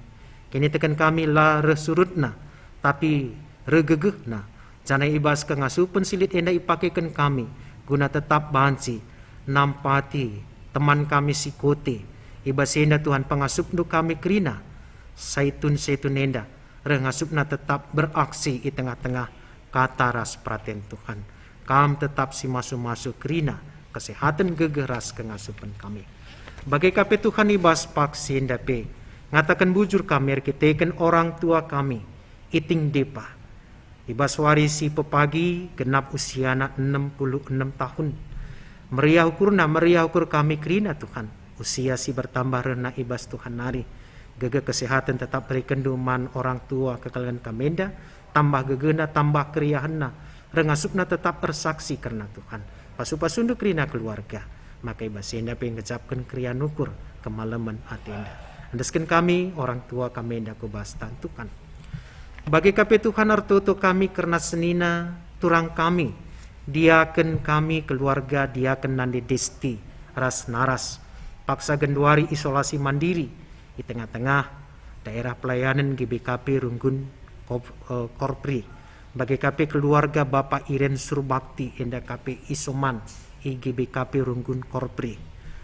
Kiniteken kami la reh surutna, tapi reh gegehna, janah i bas kengasupen si lit enda ipakeken kami guna tetap banci nampati teman kami si Kote. I bas enda Tuhan, pengasupndu kami kerina Saitun-Saitun enda, reh ngasupna tetap beraksi i tengah-tengah kata ras peraten Tuhan. Kam tetap si masu-masu kerina kesehaten, gegeh ras kengasupen kami. Bage ka pe Tuhan, i bas pagi si enda pe ngataken bujur kami erkiteken orang tua kami, Iting Depa. I bas wari si pepagi genap usiana enem puluh enem tahun. Meriah ukurna, meriah ukur kami kerina Tuhan. Usia si bertambah rehna i bas Tuhan nari. Gegeh kesehaten tetap berekenndu man orang tua kekelengen kami enda, tambah gegehna, tambah keriahenna, reh ngasupna tetap ersaksi kerna Tuhan. Pasu-pasundu kerina keluarga, maka i bas enda pe ngejapken keriahen ukur kemalemen atenda. Endesken kami orang tua kami enda ku bas tan Tuhan. Bage ka pe Tuhan, ertoto kami kerna senina turang kami, diaken kami keluarga diaken nande Desti ras Naras, paksa genduari isolasi mandiri i tengah-tengah daerah pelayanen G B K P Runggun Kop-, eh, Korpri. Bage ka pe keluarga Bapa Iren Surbakti enda ka pe isoman i G B K P Runggun Korpri.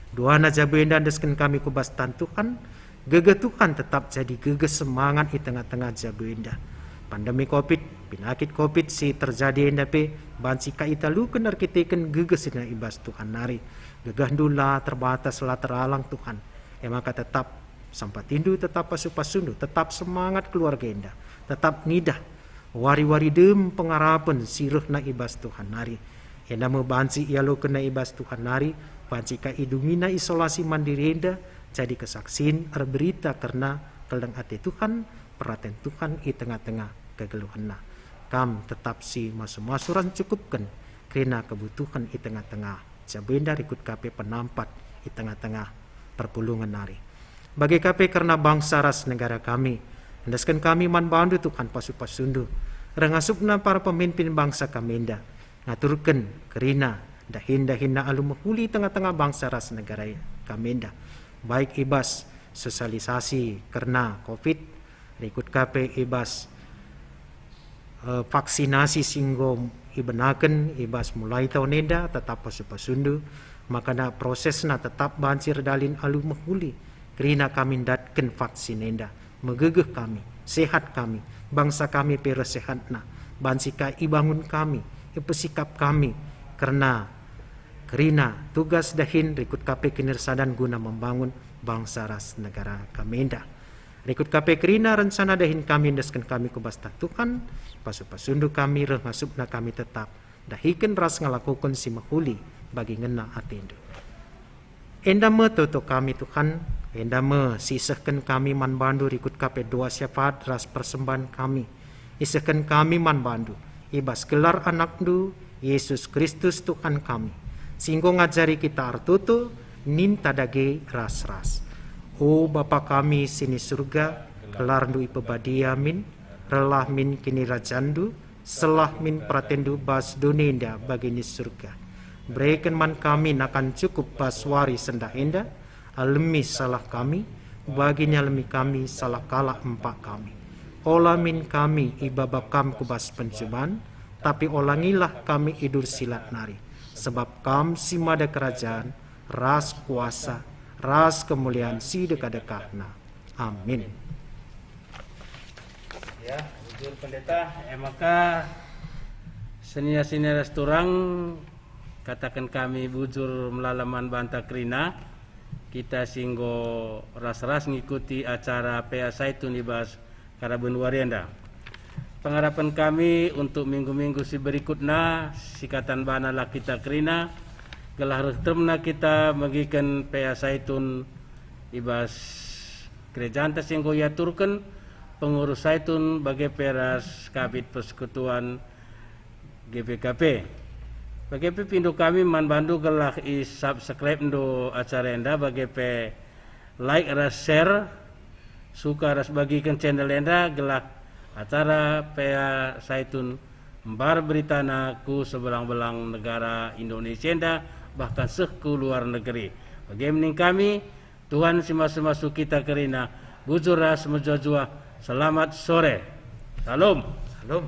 Duana jabu enda endesken kami ku bas tan Tuhan, gegeh Tuhan tetap jadi gegeh semangat i tengah-tengah jabu enda. Pandemi Covid, penakit Covid si terjadi enda pe banci ka italuken erkiteken gegeh si i bas Tuhan nari. Gegehndu la terbatas, la teralang Tuhan. E maka tetap sampatindu, tetap pasu-pasundu, tetap semangat keluarga enda, tetap ngidah wari-wari dem pengarapen si rehna i bas Tuhan nari. Enda me banci ialokenna i bas Tuhan nari, banci ka idungina isolasi mandiri enda jadi kesaksin erberita kerna keleng ate Tuhan, peraten Tuhan i tengah-tengah kegeluhenna. Kam tetap si masu-masu ras ncukupken kerina kebutuhen i tengah-tengah jabu enda rikut ka pe penampat i tengah-tengah perpulungen nari. Bage ka pe kerna bangsa ras negara kami, endesken kami man bandu Tuhan pasu-pasundu, reh ngasupna para pemimpin bangsa kami enda, ngaturken kerina dahin-dahinna alu mehuli tengah-tengah bangsa ras negara kami enda, baik i bas sosialisasi kerna Covid, rikut ka pe i bas, eh, vaksinasi si enggo ibenaken i bas mulai tahun enda, tetap pasu-pasundu, maka prosesna tetap banci erdalin alu mehuli. Kerina kami ndatken vaksin enda, megegeh kami, sehat kami, bangsa kami pe reh sehatna, banci ka ibangun kami, ipesikap kami, kerna kerina tugas dahin rikut ka pe kinirsadan guna membangun bangsa ras negara kami enda. Rikut ka pe kerina rencana dahin kami endesken kami ku bas tan Tuhan, pasu-pasundu kami reh ngasupna kami tetap dahiken ras ngelakoken si mehuli bagi ngena atendu. Enda me toto kami Tuhan, enda me si isehken kami man bandu rikut ka pe doa syafaat ras persembahen kami. Isehken kami man bandu, i bas gelar anakndu, Yesus Kristus Tuhan kami, si enggo ngajari kita ertoto, ninta dage ras-ras. O Bapa kami si ni Surga, gelarndu ipebadia min, rehlah min kinirajandu, sehlah min peratenndu bas doni enda bagi ni Surga. Bereken man kami nakan cukup bas wari sendah enda, alemi salah kami, bagi nyalemi kami salah kalak empak kami. Ola min kami ibaba Kam ku bas pencuban, tapi olangilah kami idur silat nari, sebab Kam si mada kerajan, ras kuasa, ras kemulian si dekah-dekahna. Amin. Ya, bujur Pendeta, e maka senina-senina ras turang, kataken kami bujur melala man banta kerina, kita si enggo ras-ras ngikuti acara P A Saitun i bas karaben wari enda. Pengarapen kami untuk minggu-minggu si berikutna, sikatan bana lah kita kerina, gelah reh teremna kita megiken P A Saitun i bas gerejanta si enggo iaturken, pengurus Saitun bage pe ras Kabid Persekutuan G B K P. Bage pe pindo kami man bandu gelah i-subscribe-ndu acara enda, bage pe like ras share, suka ras bagiken channel enda gelah acara P A Saitun mbar beritana ku sebelang-belang negara Indonesia enda, bahkan seh ku luar negeri. Bage me nina kami, Tuhan si masu-masu kita kerina, bujur ras mejuah-juah. Selamat sore. Shalom. Shalom.